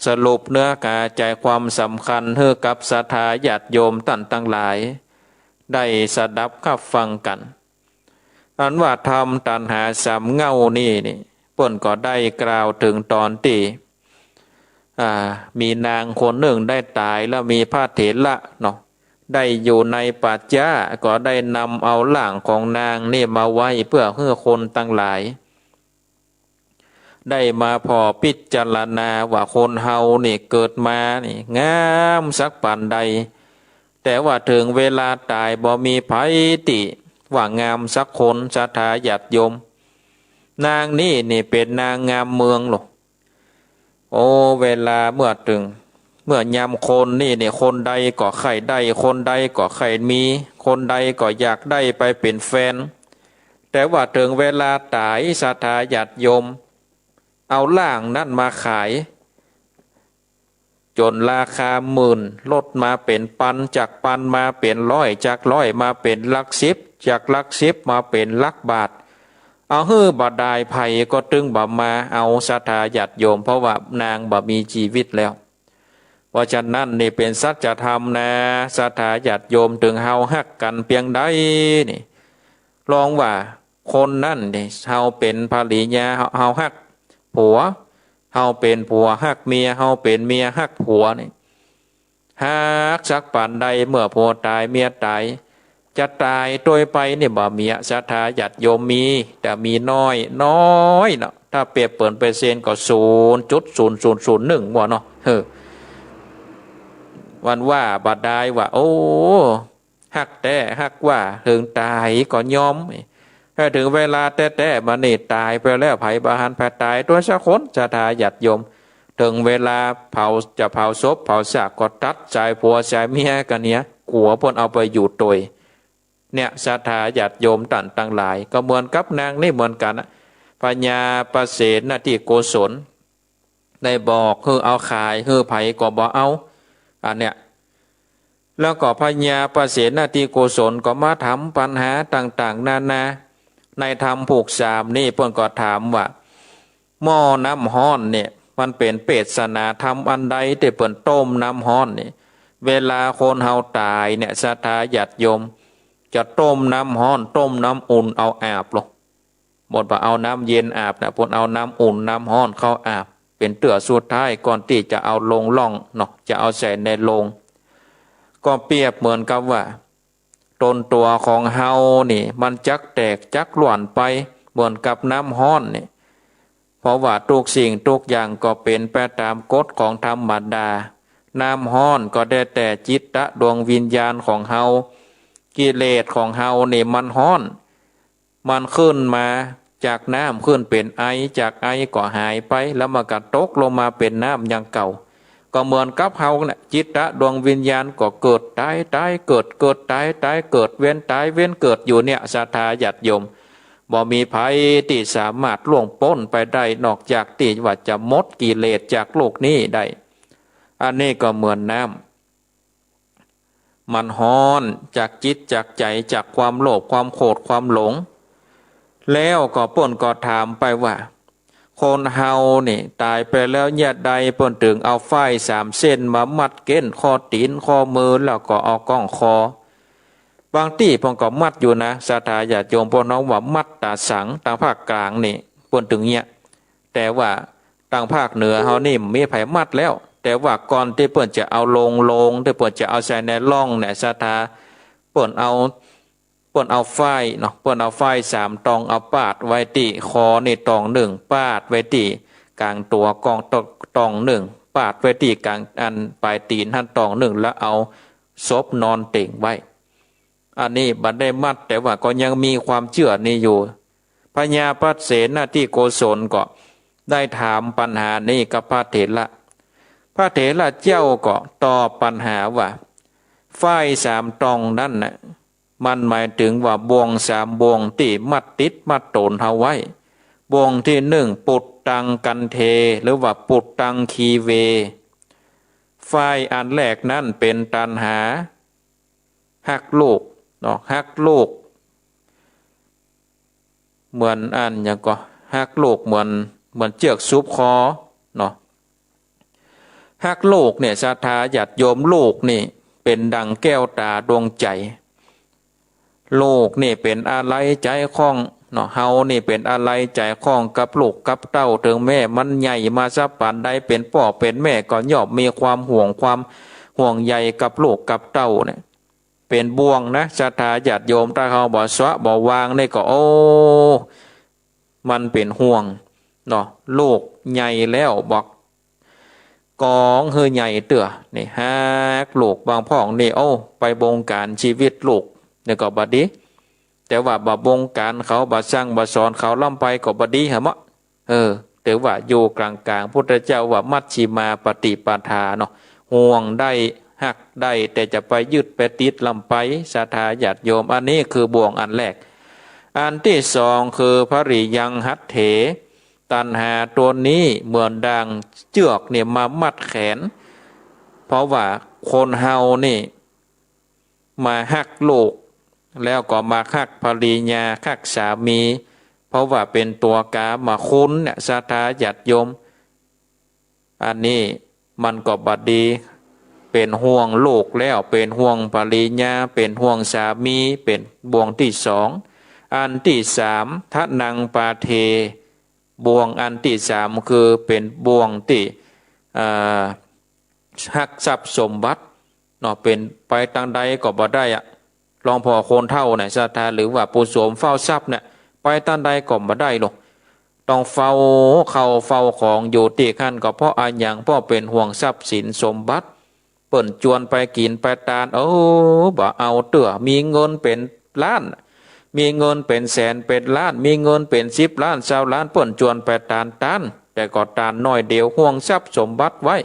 สรุปเนื้อหาใจ๋ความสำคัญหื้อกับศรัทธาญาติโยมต้านตังหลาย ได้สดับฮับฟังกั๋น อันว่าธรรมตัณหาสามเง่านี่นี่ เปิ้นก็ได้กล่าวเถิงต๋อนตี้ อ่า มีนางคนนึ่งได้ต๋ายแล้วมีพระเถระเนาะ ได้อยู่ในป่าจ๊า ก็ได้นำเอาร่างของนางนี่มาไว้เปื้อหื้อคนตังหลาย ได้มาผ่อพิจารณาว่าคนเฮานี่เกิดมานี่งามสักปานใด แต่ว่าเถิงเวลาต๋ายบ่มีใผตี้ว่างามสักคน ศรัทธาญาติโยม นางนี่นี่เป๋นนางงามเมืองโลก โอ้ เวลาเมื่อเถิง เมื่อยามคนนี่นี่ คนใดก็ใค่ได้ คนใดก็ใค่มี คนใดก็อยากได้ไปเป๋นแฟน แต่ว่าเถิงเวลาต๋าย ศรัทธาญาติโยม เอาร่างนั้นมาขาย จ๋นราคาหมื่น ลดมาเป๋นปัน จากปันมาเป๋นร้อย จากร้อยมาเป๋นหลักสิบ จากหลักสิบมาเป๋นหลักบาท เอาหื้อบ่ดาย ใผก็ตึงบ่มาเอา ศรัทธาญาติโยม เพราะว่านางบ่มีจีวิตแล้ว เพราะฉะนั้นนี่เป๋นสัจธรรมนะ ศรัทธาญาติโยม เถิงเฮาฮักกั๋นเปียงใดนี่ ลองว่าคนนั้นนี่ เฮาเป๋นภริยา เฮา เฮาฮักผัว เฮาเป๋นผัวฮักเมีย เฮาเป๋นเมียฮักผัวนี่ ฮักสักปานใด เมื่อผัวต๋ายเมียต๋าย จะต๋ายตวยไปนี่บ่มีอะ ศรัทธาญาติโยม มี แต่มีน้อย น้อยเนาะ ถ้าเปรียบเป๋นเปอร์เซ็นต์ก็ศูนย์จุดศูนย์ศูนย์ศูนย์หนึ่งว่าเนาะ เออ วันว่าบ่ดายว่า โอ้ ฮักแต๊ฮักว่า เถิงต๋ายก็ยอม ถ้าเถิงเวลาแต๊ๆ มานี่ต๋ายไปแล้ว ใผบ่หัน ใผต๋ายตวยสักคน ศรัทธาญาติโยม เถิงเวลาเผา จะเผาศพเผาซากก็ตัดสายผัวสายเมียกั๋นเหีย กั๋วเปิ้นเอาไปอยู่ตวย เนี่ย ศรัทธาญาติโยมต้านตังหลาย ก็เหมือนกับนางนี่เหมือนกั๋นอะ พญาปเสนทิโกศล ได้บอกหื้อเอาขาย หื้อใผก็บ่เอา อันเนี้ย แล้วก็พญาปเสนทิโกศลก็มาถามปัญหาต่างๆ นานา ในธรรมผูกสามนี่เปิ้นก็ถามว่า หม้อน้ำฮ้อนเนี่ย มันเป๋นเปสนาธรรมอันใดตี้เปิ้นต้มน้ำฮ้อนนี่ เวลาคนเฮาต๋ายเนี่ย ศรัทธาญาติโยม จะต้มน้ำฮ้อน ต้มน้ำอุ่น เอาอาบลง บ่อนว่าเอาน้ำเย็นอาบนะ เปิ้นเอาน้ำอุ่นน้ำฮ้อนเข้าอาบ เป๋นเตื้อสุดท้ายก่อนตี้จะเอาลงล่องเนาะ จะเอาใส่ในโลง ก็เปรียบเหมือนกับว่า ต๋นตั๋วของเฮานี่ มันจักแตกจักล่วนไป เหมือนกับน้ำฮ้อนนี่ เพราะว่าทุกสิ่งทุกอย่างก็เป๋นไปต๋ามกฎของธรรมดา น้ำฮ้อนก็ได้แต๊จิตตะดวงวิญญาณของเฮา กิเลสของเฮานี่มันฮ้อน มันขึ้นมาจากน้ำ ขึ้นเป๋นไอ จากไอก็หายไป แล้วมันก็ตกลงมาเป๋นน้ำอย่างเก่า ก็เหมือนกับเฮาเนี่ย จิตตะดวงวิญญาณก็เกิดต๋าย ต๋ายเกิด เกิดต๋าย ต๋ายเกิด เวียนต๋าย เวียนเกิดอยู่เนี่ย ศรัทธาญาติโยม บ่มีใผตี้สามารถล่วงป๊นไปได้ นอกจากตี้ว่าจะหมดกิเลสจากโลกนี้ได้ อันนี้ก็เหมือนน้ำ มันฮ้อนจากจิตจากใจ๋ จากความโลภ ความโขด ความหลง แล้วก็เปิ้นก็ถามไปว่า คนเฮานี่ต๋ายไปแล้วเยียะใดเปิ้นเถิงเอาฝ้ายสามเส้นมามัดเก๊นข้อตี๋นข้อมือ แล้วก็เอาก้องคอ บางตี้เปิ้นก็มัดอยู่นะ ศรัทธาญาติโยม เปิ้นฮ้องว่ามัดต๋าสัง ตางภาคกลางนี่เปิ้นเถิงเยียะ แต่ว่าตางภาคเหนือเฮานี่มีใผมัดแล้ว แต่ว่าก่อนตี้เปิ้นจะเอาลงโลง ตี้เปิ้นจะเอาใส่ในล่องเนี่ย ศรัทธา เปิ้นเอา เปิ้นเอาฝ้ายเนาะ เปิ้นเอาฝ้ายสามตอง เอาปาดไว้ตี้คอนี่ตองนึ่ง ปาดไว้ตี้ก๋างตั๋วก้องตองนึ่ง ปาดไว้ตี้ก๋างอันป๋ายตี๋นหั้นตองนึ่ง แล้วเอาศพนอนเต็งไว้ อันนี้บ่ได้มัด แต่ว่าก็ยังมีความเจื้อนี้อยู่ พญาปเสนทิโกศลก็ได้ถามปัญหานี้กับพระเถระ พระเถระเจ้าก็ตอบปัญหาว่า ฝ้ายสามตองนั้นน่ะ มันหมายถึงว่าบ่วงสามบ่วงตี้มัดติดมัดโตนเฮาไว้ บ่วงตี้นึ่ง ปุตตังกันเท หรือว่าปุตตังคีเว ฝ่ายอันแรกนั้นเป๋นตัณหา ฮักลูกเนาะ ฮักลูก เหมือนอันหยังก่อ ฮักลูกเหมือน เหมือนเจื้อกสุบคอเนาะ ฮักลูกเนี่ย ศรัทธาญาติโยม ลูกนี่เป๋นดังแก้วต๋าดวงใจ๋ ลูกนี่เป๋นอาลัยใจ๋ข้องเนาะ เฮานี่เป๋นอาลัยใจ๋ข้องกับลูกกับเต้า เถิงแม้มันใหญ่มาสักปานใด เป๋นป้อเป๋นแม่ก็ย่อมมีความห่วง ความห่วงใยกับลูกกับเต้าเนี่ย เป๋นบ่วงนะ ศรัทธาญาติโยม ถ้าเฮาบ่สะบ่วางนี่ก็ โอ้ มันเป๋นห่วงเนาะ ลูกใหญ่แล้วบอก ก๋องหื้อใหญ่เตื้อ นี่ฮักลูก บางพ่องนี่ โอ้ ไปบงการชีวิตลูกนี่ก็บ่ดี แต่ว่าบ่บงการเขา บ่สั่งบ่สอนเขาล้ำไปก็บ่ดีหะเมาะ เออ ถือว่าอยู่ก๋างๆ พุทธเจ้าว่ามัชฌิมาปฏิปทาเนาะ ห่วงได้ฮักได้ แต่จะไปยึดไปติดล้ำไป ศรัทธาญาติโยม อันนี้คือบ่วงอันแรก อันตี้สองคือภริยังหัตเถ ตัณหาตั๋วนี้เหมือนดังเจื้อกเนี่ยมามัดแขน เพราะว่าคนเฮานี่ มาฮักลูก แล้วก็มาฮักภริยา ฮักสามี เพราะว่าเป๋นตั๋วก๋ามคุณเนี่ย ศรัทธาญาติโยม อันนี้มันก็บ่ดี เป๋นห่วงลูกแล้ว เป๋นห่วงภริยา เป๋นห่วงสามี เป๋นบ่วงตี้สอง อันตี้สาม ทะนังปาเท บ่วงอันตี้สามคือเป๋นบ่วงตี้ เอ่อ ฮักทรัพย์สมบัติเนาะ เป๋นไปตางใดก็บ่ได้อะ หลวงพ่อคนเฒ่าเนี่ย ศรัทธา หรือว่าปู่โสมเฝ้าทรัพย์เนี่ย ไปตางใดก็บ่ได้หรอก ต้องเฝ้าเข้าเฝ้าของอยู่ตี้หั้น ก็เพราะอะหยัง เพราะเป๋นห่วงทรัพย์สินสมบัติ เปิ้นจวนไปกิ๋นไปตาน เออ บ่เอาเตื้อ มีเงินเป๋นล้าน มีเงินเป๋นแสนเป๋นล้าน มีเงินเป๋นสิบล้านซาวล้าน เปิ้นจวนไปตานตาน แต่ก็ตานน้อยเดียว ห่วงทรัพย์สมบัติไว้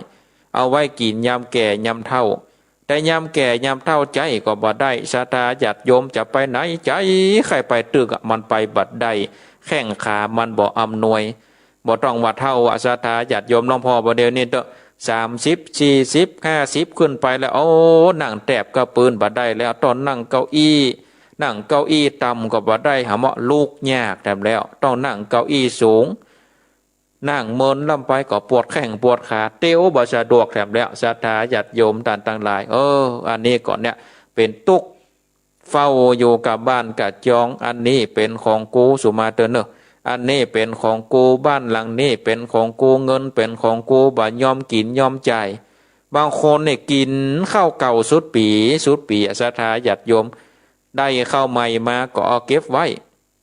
เอาไว้กิ๋นยามแก่ยามเฒ่า แต่ยามแก่ยามเฒ่าใจ๊ก็บ่ได้ ศรัทธาญาติโยม จะไปไหนใจ๊ ใค่ไปตึกอะ มันไปบ่ได้ แข้งขามันบ่อำนวย บ่ต้องว่าเฒ่าอะ ศรัทธาญาติโยม หลวงพ่อบ่าเดี๋ยวนี้เต๊อะ สามสิบ สี่สิบ ห้าสิบ ขึ้นไปแล้ว โอ้ นั่งแตบกะปืนบ่ได้แล้ว ต้องนั่งเก้าอี้ นั่งเก้าอี้ต่ำก็บ่ได้หะเมาะ ลุกยากแถมแล้ว ต้องนั่งเก้าอี้สูง นั่งเมินล้ำไปก็ปวดแข้งปวดขา เตียวบ่สะดวกแถมแล้ว ศรัทธาญาติโยมต้านตังหลาย เออ อันนี้ก่อนเนี่ย เป๋นตุ๊กข์ เฝ้าอยู่กับบ้านกับจอง อันนี้เป๋นของกู สุมาเตอร์เนอะ อันนี้เป๋นของกู บ้านหลังนี้เป๋นของกู เงินเป๋นของกู บ่ยอมกิ๋นยอมจ่าย บางคนนี่กิ๋นข้าวเก่าสุดปี๋ สุดปี๋อะ ศรัทธาญาติโยม ได้ข้าวใหม่มาก็เอาเก็บไว้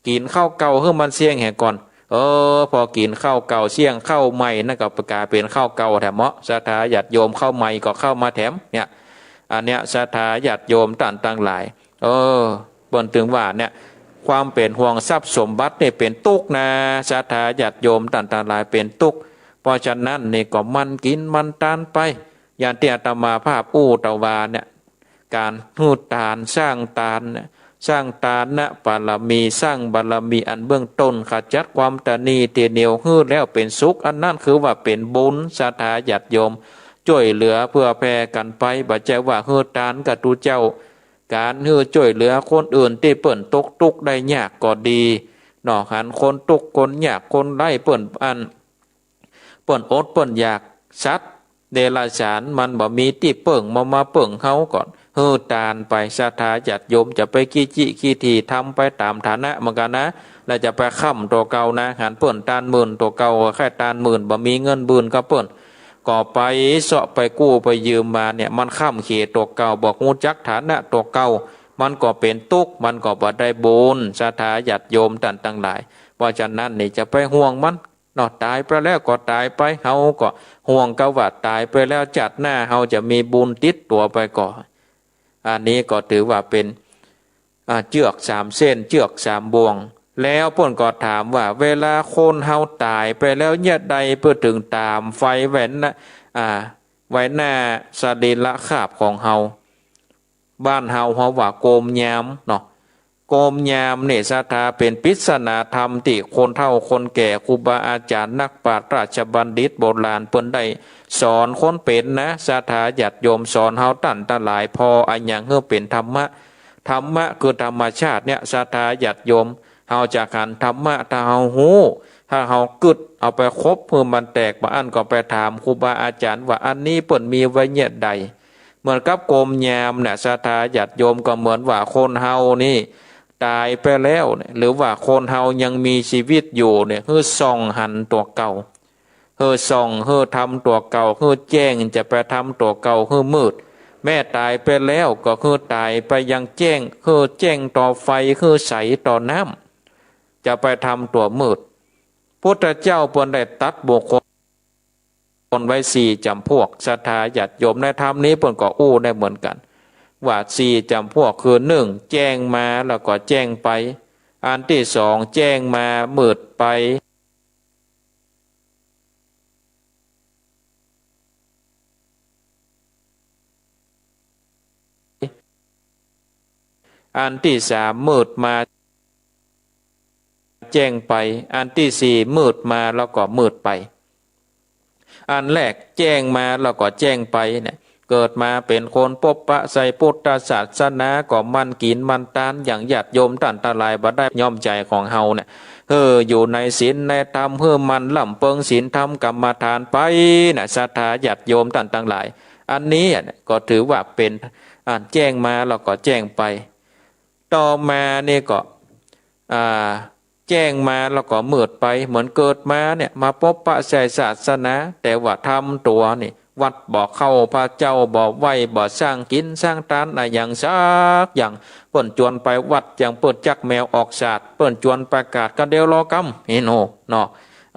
กิ๋นข้าวเก่าหื้อมันเสี้ยงแหก่อน เออ พอกิ๋นข้าวเก่าเสี้ยง ข้าวใหม่นั่นก็ก๋ายเป๋นข้าวเก่าแถมเมาะ ศรัทธาญาติโยม ข้าวใหม่ก็เข้ามาแถมเนี่ย อันเนี้ย ศรัทธาญาติโยมต้านตังหลาย เออ เปิ้นตึงว่าเนี่ย ความเป๋นห่วงทรัพย์สมบัตินี่เป๋นตุ๊กข์นะ ศรัทธาญาติโยมต้านตังหลาย เป๋นตุ๊กข์ เพราะฉะนั้นนี่ก็หมั่นกิ๋นหมั่นตานไป อย่างตี้อาตมาภาพอู้ตะวาเนี่ย ก๋านหื้อตาน สร้างตานเนี่ย สร้างตานะบารมี สร้างบารมีอันเบื้องต้น ขจัดความตณีตี้เหนี่ยวหื้อแล้วเป๋นสุข อันนั้นคือว่าเป๋นบุญ ศรัทธาญาติโยม จ้วยเหลือเผื่อแผ่กั๋นไป บ่ใจ้ว่าหื้อตานกะตุ๊เจ้า ก๋านหื้อจ้วยเหลือคนอื่นตี้เปิ้นตกตุ๊กข์ได้ยากก็ดีเนาะ หันคนตุ๊กข์คนยากคนไร้ เปิ้นอัน เปิ้นอดเปิ้นอยาก สัตว์เดรัจฉานมันบ่มีตี้เปิ้ง มา มาเปิ้งเฮาก่อน หื้อตานไป ศรัทธาญาติโยม จะไปขี้จี้ขี้ถี่ ทำไปต๋ามฐานะเหมือนกั๋นนะ แล้วจะไปค้ำตั๋วเก่านะ หันเปิ้นตานหมื่น ตั๋วเก่าก็แค่ตานหมื่น บ่มีเงินหมื่นกับเปิ้น ก็ไปเซาะไปกู้ไปยืมมาเนี่ย มันค้ำเขตั๋วเก่า บ่ฮู้จักฐานะตั๋วเก่า มันก็เป๋นตุ๊กข์ มันก็บ่ได้บุญ ศรัทธาญาติโยมต้านตังหลาย เพราะฉะนั้นนี่จะไปห่วงมัน เนาะ ต๋ายไปแล้วก็ต๋ายไป เฮาก็ห่วงกาว่าต๋ายไปแล้วจาติหน้าเฮาจะมีบุญติดตั๋วไปก่อ อันนี้ก็ถือว่าเป๋น อ่า เจื้อกสามเส้น เจื้อกสามบ่วง แล้วเปิ้นก็ถามว่า เวลาคนเฮาต๋ายไปแล้ว เยียะใดเปิ้นเถิงต๋ามไฟไว้หน้า อ่า ไว้หน้าสรีระคาพของเฮา บ้านเฮาเฮาว่าโกมยามเนาะ โกมยามนี่ศรัทธาเป๋นปริศนาธรรมตี้คนเฒ่าคนแก่ ครูบาอาจ๋ารย์ นักปราชญ์ ราชบัณฑิต โบราณเปิ้นได้สอนคนเป๋นนะ ศรัทธาญาติโยม สอนเฮาต้านตังหลาย ผ่ออะหยังหื้อเป๋นธรรมะ ธรรมะคือธรรมชาติเนี่ย ศรัทธาญาติโยม เฮาจะหันธรรมะ ถ้าเฮาฮู้ ถ้าเฮากึ๊ดเอาไปคบหื้อมันแตก บ่อั้นก็ไปถามครูบาอาจ๋ารย์ว่าอันนี้เปิ้นมีไว้เยียะใด เหมือนกับโกมยามเนี่ยศรัทธาญาติโยม ก็เหมือนว่าคนเฮานี่ต๋ายไปแล้วเนี่ย หรือว่าคนเฮายังมีจีวิตอยู่เนี่ย หื้อส่องหันตั๋วเก่า หื้อส่อง หื้อทำตั๋วเก่าหื้อแจ้ง จะไปทำตั๋วเก่าหื้อมืด แม้ต๋ายไปแล้วก็หื้อต๋ายไปอย่างแจ้ง หื้อแจ้งต่อไฟ หื้อใสต่อน้ำ จะไปทำตั๋วมืด พุทธเจ้าเปิ้นได้ตรัสบุคคลไว้สี่จ๋ำพวก ศรัทธาญาติโยม ในธรรมนี้เปิ้นก็อู้ได้เหมือนกั๋น ว่าสี่จ๋ำพวกคือ นึ่ง แจ้งมาแล้วก็แจ้งไป อันตี้สอง แจ้งมามืดไป อันตี้สาม มืดมาแจ้งไป อันตี้สี่ มืดมาแล้วก็มืดไป อันแรกแจ้งมาแล้วก็แจ้งไปเนี่ย เกิดมาเป๋นคนปบปะใส่พุทธศาสนา ก็หมั่นกิ๋นหมั่นตานอย่างญาติโยมต้านตังหลายบ่ได้ ย่อมใจ๋ของเฮาเนี่ย หื้ออยู่ในศีลในธรรม หื้อหมั่นร่ำเปิงศีลธรรมกรรมฐานไปนะ ศรัทธาญาติโยมต้านตังหลาย อันนี้ก็ถือว่าเป๋น อ่า แจ้งมาแล้วก็แจ้งไป ต่อมานี่ก็ อ่า แจ้งมาแล้วก็มืดไป เหมือนเกิดมาเนี่ย มาปบปะใส่ศาสนา แต่ว่าทำตั๋วนี่ วัดบ่เข้า พระเจ้าบ่ไหว้ บ่สร้างกิ๋นสร้างตานอะหยังสักอย่าง เปิ้นจวนไปวัด อย่างเปิ้นจักแมวออกสาด เปิ้นจวนประกาศกาเดียวลอกำ นี่โน่ เนาะ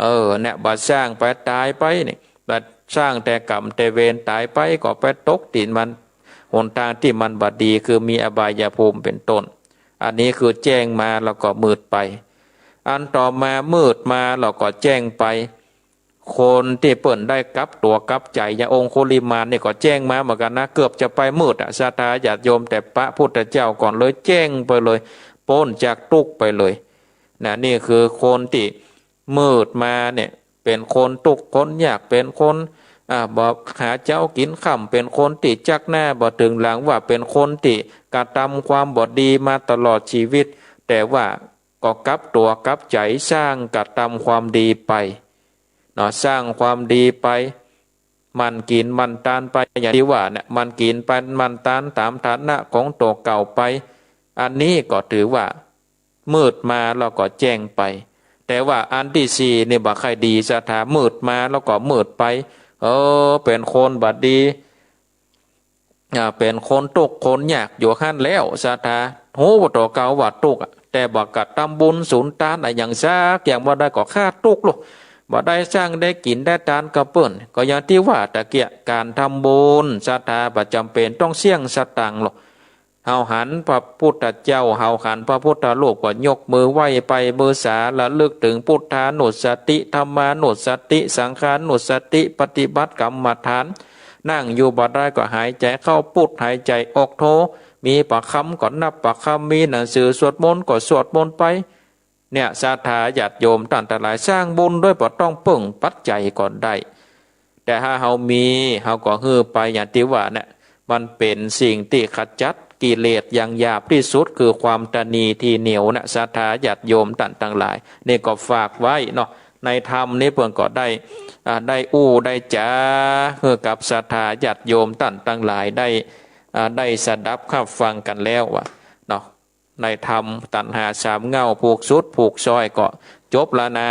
เออ เนี่ย บ่สร้างไป ต๋ายไปนี่ บ่สร้างแต่กรรมแต่เวร ต๋ายไปก็ไปตกตี้มัน หนตางตี้มันบ่ดี คือมีอบายภูมิเป๋นต้น อันนี้คือแจ้งมาแล้วก็มืดไป อันต่อมามืดมาแล้วก็แจ้งไป คนตี้เปิ้นได้กลับตั๋วกลับใจ๋ อย่างองคุลิมานนี่ก็แจ้งมาเหมือนกั๋นนะ เกือบจะไปมืดอะ ศรัทธาญาติโยม แต่ปะพุทธเจ้าก่อนเลย แจ้งไปเลย ป๊นจากตุ๊กข์ไปเลย นะ นี่คือคนตี้มืดมาเนี่ย เป๋นคนตุ๊กข์คนยาก เป๋นคน อ่า บ่หาเจ๊ากิ๋นค่ำ เป๋นคนตี้จักหน้าบ่เถิงหลัง ว่าเป๋นคนตี้กระทำความบ่ดีมาตลอดจีวิต แต่ว่าก็กลับตั๋วกลับใจ๋ สร้างกระทำความดีไป เนาะ สร้างความดีไป หมั่นกิ๋นหมั่นตานไป อย่างตี้ว่าเนี่ย หมั่นกิ๋นไปหมั่นตานต๋ามฐานะของตั๋วเก่าไป อันนี้ก็ถือว่ามืดมาแล้วก็แจ้งไป แต่ว่าอันตี้สี่นี่บ่ใค่ดี ศรัทธา มืดมาแล้วก็มืดไป เออ เป๋นคนบ่ดี อ่า เป๋นคนตุ๊กข์คนยากอยู่หั้นแล้ว ศรัทธา ฮู้ตั๋วเก่าว่าตุ๊กข์อะ แต่บ่กระทำบุญสุนตานอะหยังสักอย่าง บ่ได้ก็คาดตุ๊กข์ลูก บ่ได้สร้างได้กิ๋นได้ตานกับเปิ้น ก็อย่างตี้ว่าตะเกียะ ก๋านทำบุญ ศรัทธา บ่จ๋ำเป๋นต้องเสี้ยงสตางค์ลูก เฮาหันพระพุทธเจ้า เฮาหันพระพุทธรูปก็ยกมือไหว้ไปบู๋ชา ระลึกเถิงพุทธานุสติ ธัมมานุสติ สังฆานุสติ ปฏิบัติกรรมฐาน นั่งอยู่บ่ได้ก็หายใจ๋เข้าพุท หายใจ๋ออกโธ มีประคำก็นับประคำ มีหนังสือสวดมนต์ก็สวดมนต์ไป เนี่ย ศรัทธาญาติโยมต้านตังหลาย สร้างบุญโดยบ่ต้องเปิ้งปัจจัยก็ได้ แต่ถ้าเฮามี เฮาก็หื้อไป อย่างตี้ว่าเนี่ย มันเป๋นสิ่งตี้ขจัดกิเลสอย่างหยาบตี้สุด คือความตณีทีเหนียวนะ ศรัทธาญาติโยมต้านตังหลาย นี่ก็ฝากไว้เนาะ ในธรรมนี้เปิ้นก็ได้ อ่า ได้อู้ได้จ๋า หื้อกับศรัทธาญาติโยมต้านตังหลายได้ อ่า ได้สดับฮับฟังกั๋นแล้วว่าเนาะ ในธรรมตัณหาสามเหง้า ผูกสุดผูกซอยก็จบละนา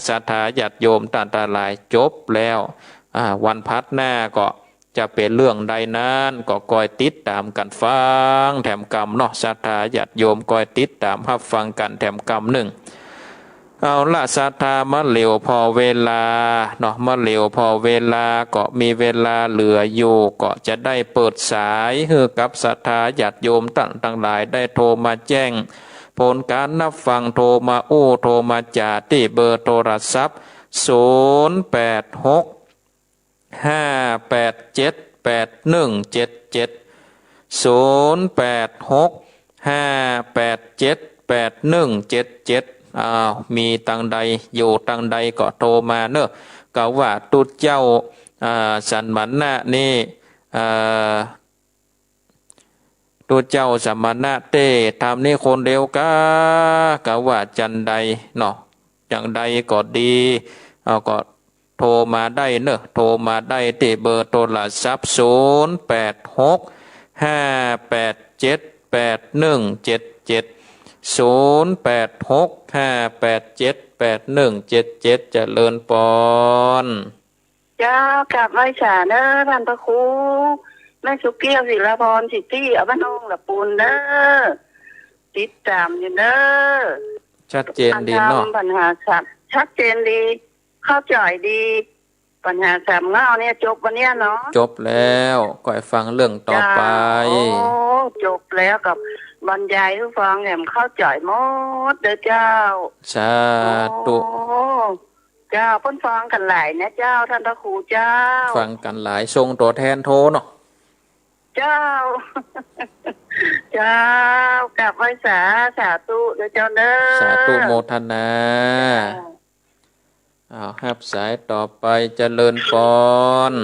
ศรัทธาญาติโยมต้านตังหลาย จบแล้ว อ่า วันพัดหน้าก็จะเป๋นเรื่องใดนั้น ก็คอยติดต๋ามกั๋นฟังแถมกำเนาะ ศรัทธาญาติโยม คอยติดต๋ามฮับฟังกั๋นแถมกำนึ่ง เอาละ ศรัทธา มาเหลียวผ่อเวลาเนาะ มาเหลียวผ่อเวลา ก็มีเวลาเหลืออยู่ ก็จะได้เปิดสายหื้อกับศรัทธาญาติโยมต้านตังหลายได้โทรมาแจ้งผลก๋านฮับฟัง โทรมาอู้ โทรมาจ๋า ตี้เบอร์โทรศัพท์ ศูนย์แปดหก ห้าแปดเจ็ด แปดหนึ่งเจ็ดเจ็ด ศูนย์แปดหก ห้าแปดเจ็ด แปดหนึ่งเจ็ดเจ็ด อ้าว มีตังใด อยู่ตังใดก็โทรมาเนอะ กาว่าตุ๊เจ้า อ่า สมณะนี่ อ่า ตุ๊เจ้าสมณะเต้ทำนี่คนเดียวกา กาว่าจันใดเนาะ จังใดก็ดี เอาก็โทรมาได้เนอะ โทรมาได้ตี้เบอร์โทรศัพท์ ศูนย์แปดหก ห้าแปดเจ็ด แปดหนึ่งเจ็ดเจ็ด ศูนย์แปดหก ห้าแปดเจ็ด แปดหนึ่งเจ็ดเจ็ด เจริญปอน เจ้า กราบไหว้สาเนอะ ต้านพระครู แม่สุเกี้ยว ศิลาพร สิทธิ อวโนง ละปูนเนอะ ติดต๋ามอยู่เนอะ ชัดเจนดีเนาะ ปัญหาสาม ชัดเจนดี เข้าใจ๋ดี ปัญหาสามเง้าเนี่ยจบวันเนี้ยเนาะ จบแล้ว ก็หื้อฟังเรื่องต่อไป เจ้า โอ้ จบแล้ว กับบรรยายหื้อฟังแหมเข้าใจ๋หมดเด้อเจ้า สาธุ โอ้ เจ้า เปิ้นฟังกั๋นหลายนะเจ้า ต้านพระครูเจ้า ฟังกั๋นหลาย ส่งตั๋วแทนโทรเนาะ เจ้า เจ้า กราบไหว้สา สาธุเด้อเจ้าเนอะ สาธุโมทนา เจ้า อ้าว ฮับสายต่อไป เจริญปอน น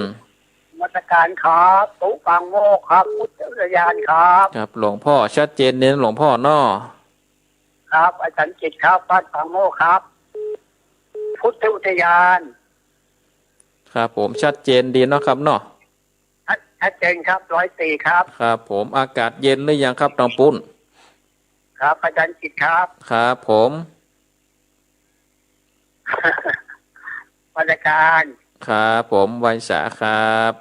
มัสก๋ารครับ ตุ๊ ปางโมกข์ครับ พุทธอุทยานครับ ครับ หลวงพ่อ ชัดเจนดีนะหลวงพ่อเนาะ ครับ อาจ๋ารย์กิตติครับ บ้านปางโมกข์ครับ พุทธอุทยาน ครับผม ชัดเจนดีเนาะครับเนาะ ชัด ชัดเจนครับ ร้อยสี่ครับ ครับผม อากาศเย็นหรือยังครับตางปุ้น ครับ อาจ๋ารย์กิตติครับ ครับผม นมัสก๋าร ครับผม ไหว้สาครับ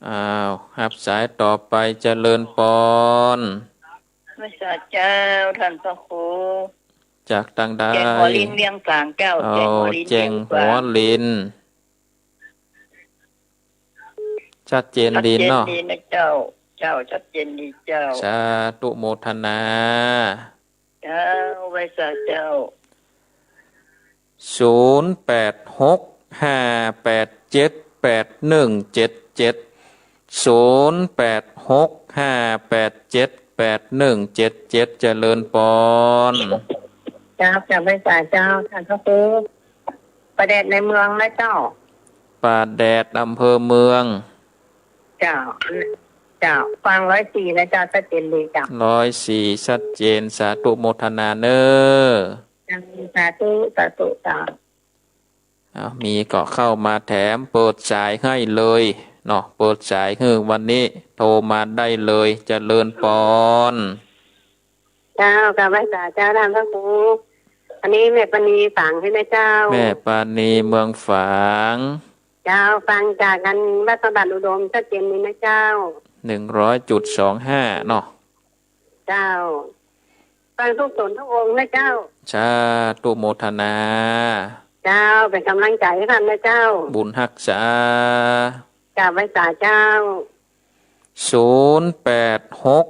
อ้าว ฮับสายต่อไป เจริญปอน ไหว้สาเจ้า ต้านพระครู จากตางใด แจ้งหัวลิน เวียงฝางเจ้า เอา แจ้งหัวลิน แจ้งหัวลิน เวียงฝาง ชัดเจนดีเนาะ ชัดเจนดีนะเจ้า เจ้า ชัดเจนดีเจ้า สาธุโมทนา เจ้า ไหว้สาเจ้า ศูนย์แปดหก ห้าแปดเจ็ด แปดหนึ่งเจ็ดเจ็ด ศูนย์แปดหก ห้าแปดเจ็ด แปดหนึ่งเจ็ดเจ็ด เจริญปอน เจ้า กราบไหว้สาเจ้า ต้านพระครู ป่าแดดในเมืองนะเจ้า ป่าแดด อำเภอเมือง เจ้า เจ้า ฟังร้อยสี่นะเจ้า ชัดเจนดีเจ้า ร้อยสี่ ชัดเจน สาธุโมทนาเนอะ เจ้า สาธุ สาธุเจ้า อ้าว มีก็เข้ามาแถม เปิดสายหื้อเลยเนาะ เปิดสายหื้อวันนี้ โทรมาได้เลย เจริญปอน เจ้า กราบไหว้สาเจ้า ต้านพระครู อันนี้แม่ปาณี ฝางใจ้ไหมเจ้า แม่ปาณี เมืองฝาง เจ้า ฟังจากอันวัดสมบัติอุดม ชัดเจนดีนะเจ้า หนึ่งร้อยจุดสองห้า เนาะ เจ้า ฟังทุกต๋นทุกองค์นะเจ้า สาธุโมทนา เจ้า เป๋นก๋ำลังใจ๋หื้อต้านนะเจ้า บุญฮักษา กราบไหว้สาเจ้า ศูนย์แปดหก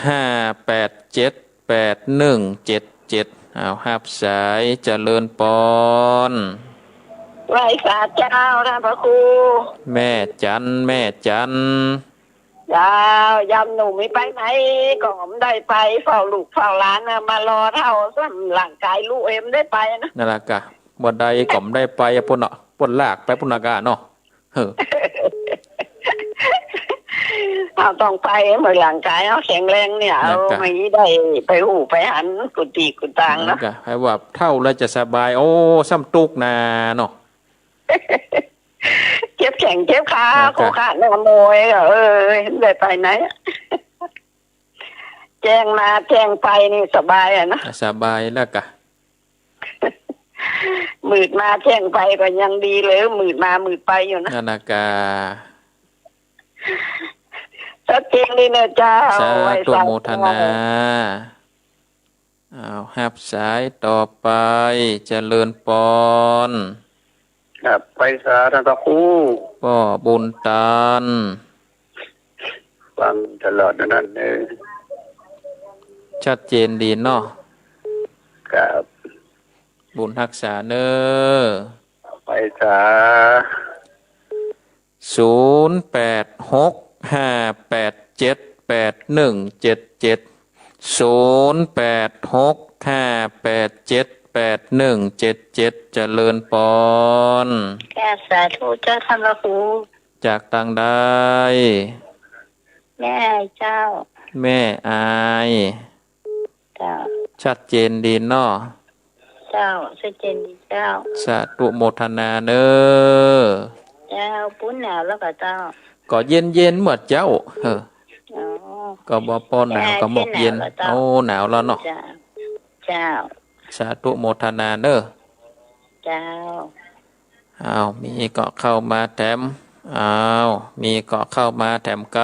ห้าแปดเจ็ด แปดหนึ่งเจ็ดเจ็ด อ้าว ฮับสาย เจริญปอน ไหว้สาเจ้า ต้านพระครู แม่จัน แม่จัน เจ้า ยามหนุ่มมีไปไหนก็บ่ได้ไป เฝ้าลูกเฝ้าหลานนะ มารอเฒ่าซ้ำร่างก๋ายลุเอ็มได้ไปนะ นั่นแหละกะ บ่ได้ก็บ่ได้ไปอะ ปุ้นเนาะ ปุ้นลากไปปุ้นน่ะกะเนาะ เออ เฮาต้องไปเมื่อร่างก๋ายเฮาแข็งแรงเนี่ย เอา นั่นกะ ไม่ได้ไปอู้ไปหันกู้ตี้กู้ตางเนาะ นั่นกะ ใผว่าเฒ่าแล้วจะสบาย โอ้ ซ้ำตุ๊กข์นาเนาะ เจ็บแข้งเจ็บขา นั่นกะ โคขาดหน้าโมย เออ ได้ไปไหน แจ้งมาแจ้งไปนี่สบายอะนะ สบายแล้วกะ มืดมาแจ้งไปก็ยังดีเลย มืดมามืดไปอยู่นะ นั่นน่ะกะ ชัดเจนดีนะเจ้า สาธุ ไหว้สา โมทนา อ้าว ฮับสายต่อไป เจริญปอน ครับ ไหว้สาต้านพระครู ป้อบุญตัน ฟังตลอดนั่นเอง ชัดเจนดีเนาะ ครับ บุญฮักษาเนอะ ไหว้สา ศูนย์แปดหก ห้าแปดเจ็ด แปดหนึ่งเจ็ดเจ็ด ศูนย์แปดหก ห้าแปดเจ็ด แปดหนึ่งเจ็ดเจ็ด เจริญปอน ค่ะ สาธุเจ้าท่านพระครู จากตังใด แม่อายเจ้า แม่อาย เจ้า ชัดเจนดีเนาะ เจ้า ชัดเจนดีเจ้า สาธุโมทนาเน้อ เจ้า ปู๊นหนาวแล้วก่อเจ้า ก็เย็นๆ เมื่อเจ๊า เออ อ๋อ ก็บ่ปอหนาวก็หมอกเย็น เจ้า โอ้ หนาวแล้วเนาะ เจ้า เจ้า สาธุโมทนาเน้อ เจ้า อ้าว มีก็เข้ามาแถม อ้าว มีก็เข้ามาแถมก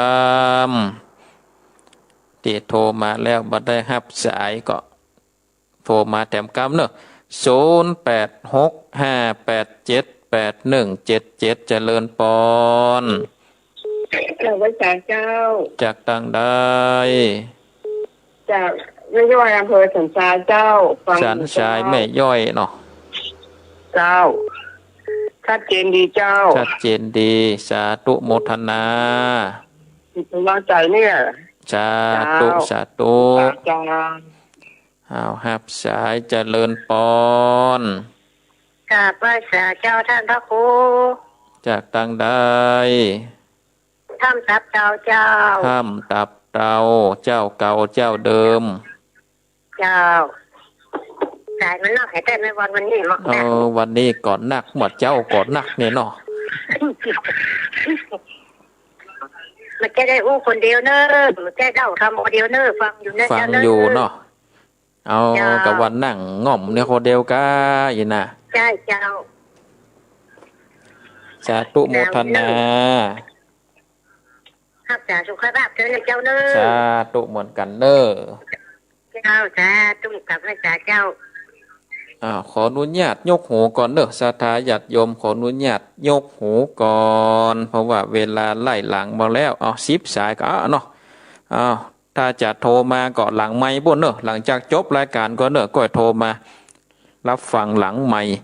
ำ ตี้โทรมาแล้วบ่ได้ฮับสายก็โทรมาแถมกำเนาะ ศูนย์แปดหก ห้าแปดเจ็ด แปดหนึ่งเจ็ดเจ็ด เจริญปอน เออ ไหว้สาเจ้า จากตังใด จากแม่ย้อย อำเภอสันทรายเจ้า ฟังอยู่ สันทราย เจ้า แม่ย้อยเนาะ เจ้า ชัดเจนดีเจ้า ชัดเจนดี สาธุโมทนา เป็นกำลังใจเนี่ย สาธุ เจ้า สาธุ สาธุ อ้าว ฮับสาย เจริญปอน กราบไหว้สาเจ้าท่านพระครู จากตังใด ถ้ำตับเตาเจ้า ถ้ำตับเตา เจ้าเก่าเจ้าเดิม เจ้า สายมันนัก หายใจไม่วัน วันนี้หมอก เออ นัก วันนี้ก็นัก เมื่อเจ๊าก็นักเนี่ยเนาะ มันจะได้อู้คนเดียวเน้อ มันจะเดาธรรมคนเดียวเน้อ ฟังอยู่นะ ฟัง เจ้าเน้อ อยู่เนาะ เอา เจ้า ก็ว่านั่งง่อมเนี่ยคนเดียวก้าอีน่ะ ใช่เจ้า สาธุโมทนา ฮักษาสุขภาพเจ้าเน้อ เจ้าเน้อ สาธุเหมือนกั๋นเน้อ เจ้า สาธุ กราบไหว้สาเจ้า อ้าว ขออนุญาตยกหูก่อนเน้อ ศรัทธาญาติโยม ขออนุญาตยกหูก่อน เพราะว่าเวลาไล่หลังมาแล้ว เอา สิบสายก็เอาเนาะ เอา ถ้าจะโทรมาก็หลังไมค์ปู๊นเน้อ หลังจากจบรายก๋านก่อนเน้อ ก้อยโทรมา รับฟังหลังไมค์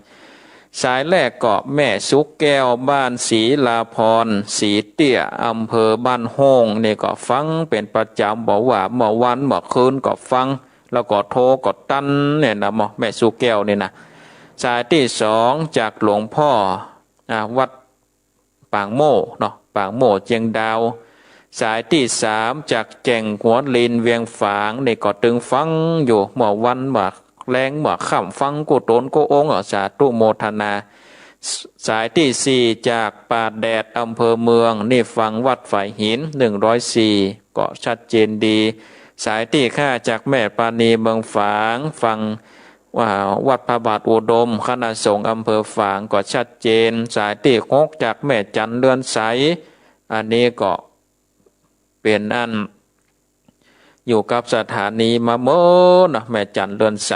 สายแรกก็แม่สุแก้ว บ้านศรีลาพร ศรีเตี้ย อำเภอบ้านโฮ่ง นี่ก็ฟังเป๋นประจ๋ำ บอกว่าเมื่อวันเมื่อคืนก็ฟัง แล้วก็โทรก็ตันเนี่ยนะ แม่สุแก้วนี่นะ สายตี้สองจากหลวงพ่อ อ่า วัด ปางโม่เนาะ ปางโม่เจียงดาว สายตี้สามจากแก่งหัวลินเวียงฝาง นี่ก็ตึงฟังอยู่ เมื่อวันเมื่อแลงเมื่อค่ำฟังกู้ต๋นกู้องค์ อ่ะ สาธุโมทนา ส- สายตี้สี่จากป่าแดดอำเภอเมือง นี่ฟังวัดฝายหิน หนึ่งร้อยสี่ ก็ชัดเจนดี สายตี้ห้าจากแม่ปานีเมืองฝาง ฟัง ว่าวัดพระบาทอุดม คณะสงฆ์อำเภอฝางก็ชัดเจน สายตี้หกจากแม่จันเรือนใส อันนี้ก็เป๋นอันอยู่กับสถานีมาเมินนะ แม่จันเรือนใส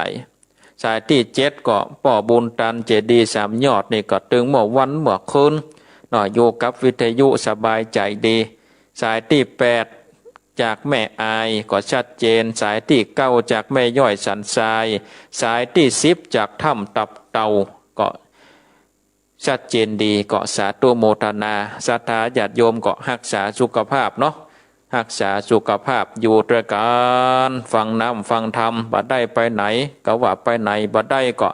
สายตี้เจ็ดก็ป้อบุญตัน เจดีย์สามยอด นี่ก็ตึงเมื่อวันเมื่อคืนเนาะ อยู่กับวิทยุสบายใจ๋ดี สายตี้แปดจากแม่อายก็ชัดเจน สายตี้เก้าจากแม่ย้อยสันทราย สายตี้สิบจากถ้ำตับเต่าก็ชัดเจนดี ก็สาธุโมทนา ศรัทธาญาติโยมก็ฮักษาสุขภาพเนาะ ฮักษาสุขภาพอยู่ตวยกั๋น ฟังธรรมฟังธรรม บ่ได้ไปไหนก็ว่าไปไหน บ่ได้ก็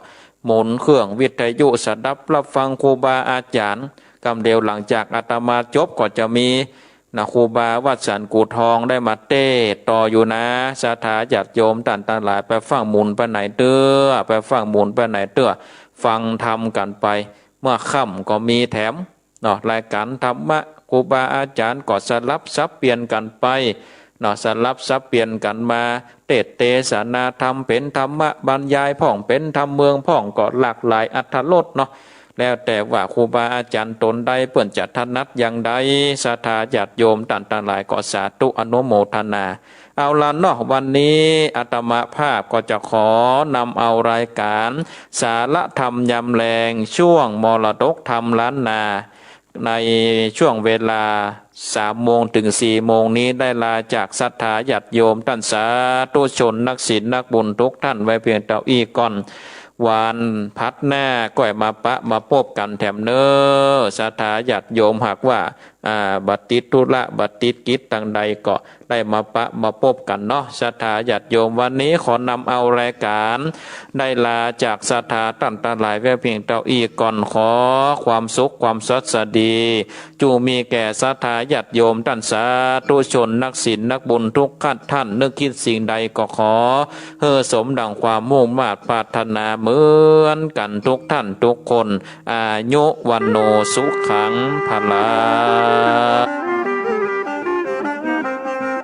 หมุนเครื่องวิทยุสดับรับฟังครูบาอาจ๋ารย์ กำเดียวหลังจากอาตมาจบก็จะมี นะ ครูบาวัดสันกู่ทองได้มาเตสน์ต่ออยู่นะ ศรัทธาญาติโยมต้านตังหลาย ไปฟังหมุนไปไหนเตื้อ ไปฟังหมุนไปไหนเตื้อ ฟังธรรมกั๋นไป เมื่อค่ำก็มีแถมเนาะ รายก๋านธรรมะ ครูบาอาจ๋ารย์ก็สลับสับเปลี่ยนกั๋นไปเนาะ สลับสับเปลี่ยนกั๋นมาเตสน์เตสนาธรรม เป๋นธรรมะบรรยายพ่อง เป๋นธรรมเมืองพ่อง ก็หลากหลายอรรถรสเนาะ แล้วแต่ว่าครูบาอาจ๋ารย์ต๋นใดเปิ้นจะถนัดอย่างใด ศรัทธาญาติโยมต้านตังหลายก็สาธุอนุโมทนา เอาละเนาะ วันนี้อาตมาภาพก็จะขอนำเอารายก๋านสาระธรรมยามแลง ช่วงมรดกธรรมล้านนา ในช่วงเวลาสามโมงเถิงสี่โมงนี้ ได้ลาจากศรัทธาญาติโยมต้านสาธุชนนักศีลนักบุญกู้ต้านไว้เพียงเต้าอี้ก่อน วันผัดหน้าก้อยมาปะมาปบกั๋นแถมเน้อ ศรัทธาญาติโยม หากว่า อ่า บ่ติดธุระ บ่ติดกิจตังใดก็ได้มาปะมาปบกั๋นเนาะ ศรัทธาญาติโยม วันนี้ขอนำเอารายก๋านได้ลาจากศรัทธาต้านตังหลายไว้เพียงเต้าอี้ก่อน ขอความสุขความสวัสดี จุ่งมีแก่ศรัทธาญาติโยมต้านสาธุชนนักศีลนักบุญทุกท่าน นึกคิดสิ่งใดก็ขอหื้อสมดั่งความมุ่งมาดปรารถนาเหมือนกั๋นทุกท่านทุกคน อายุ วัณโณ สุขัง พะลัง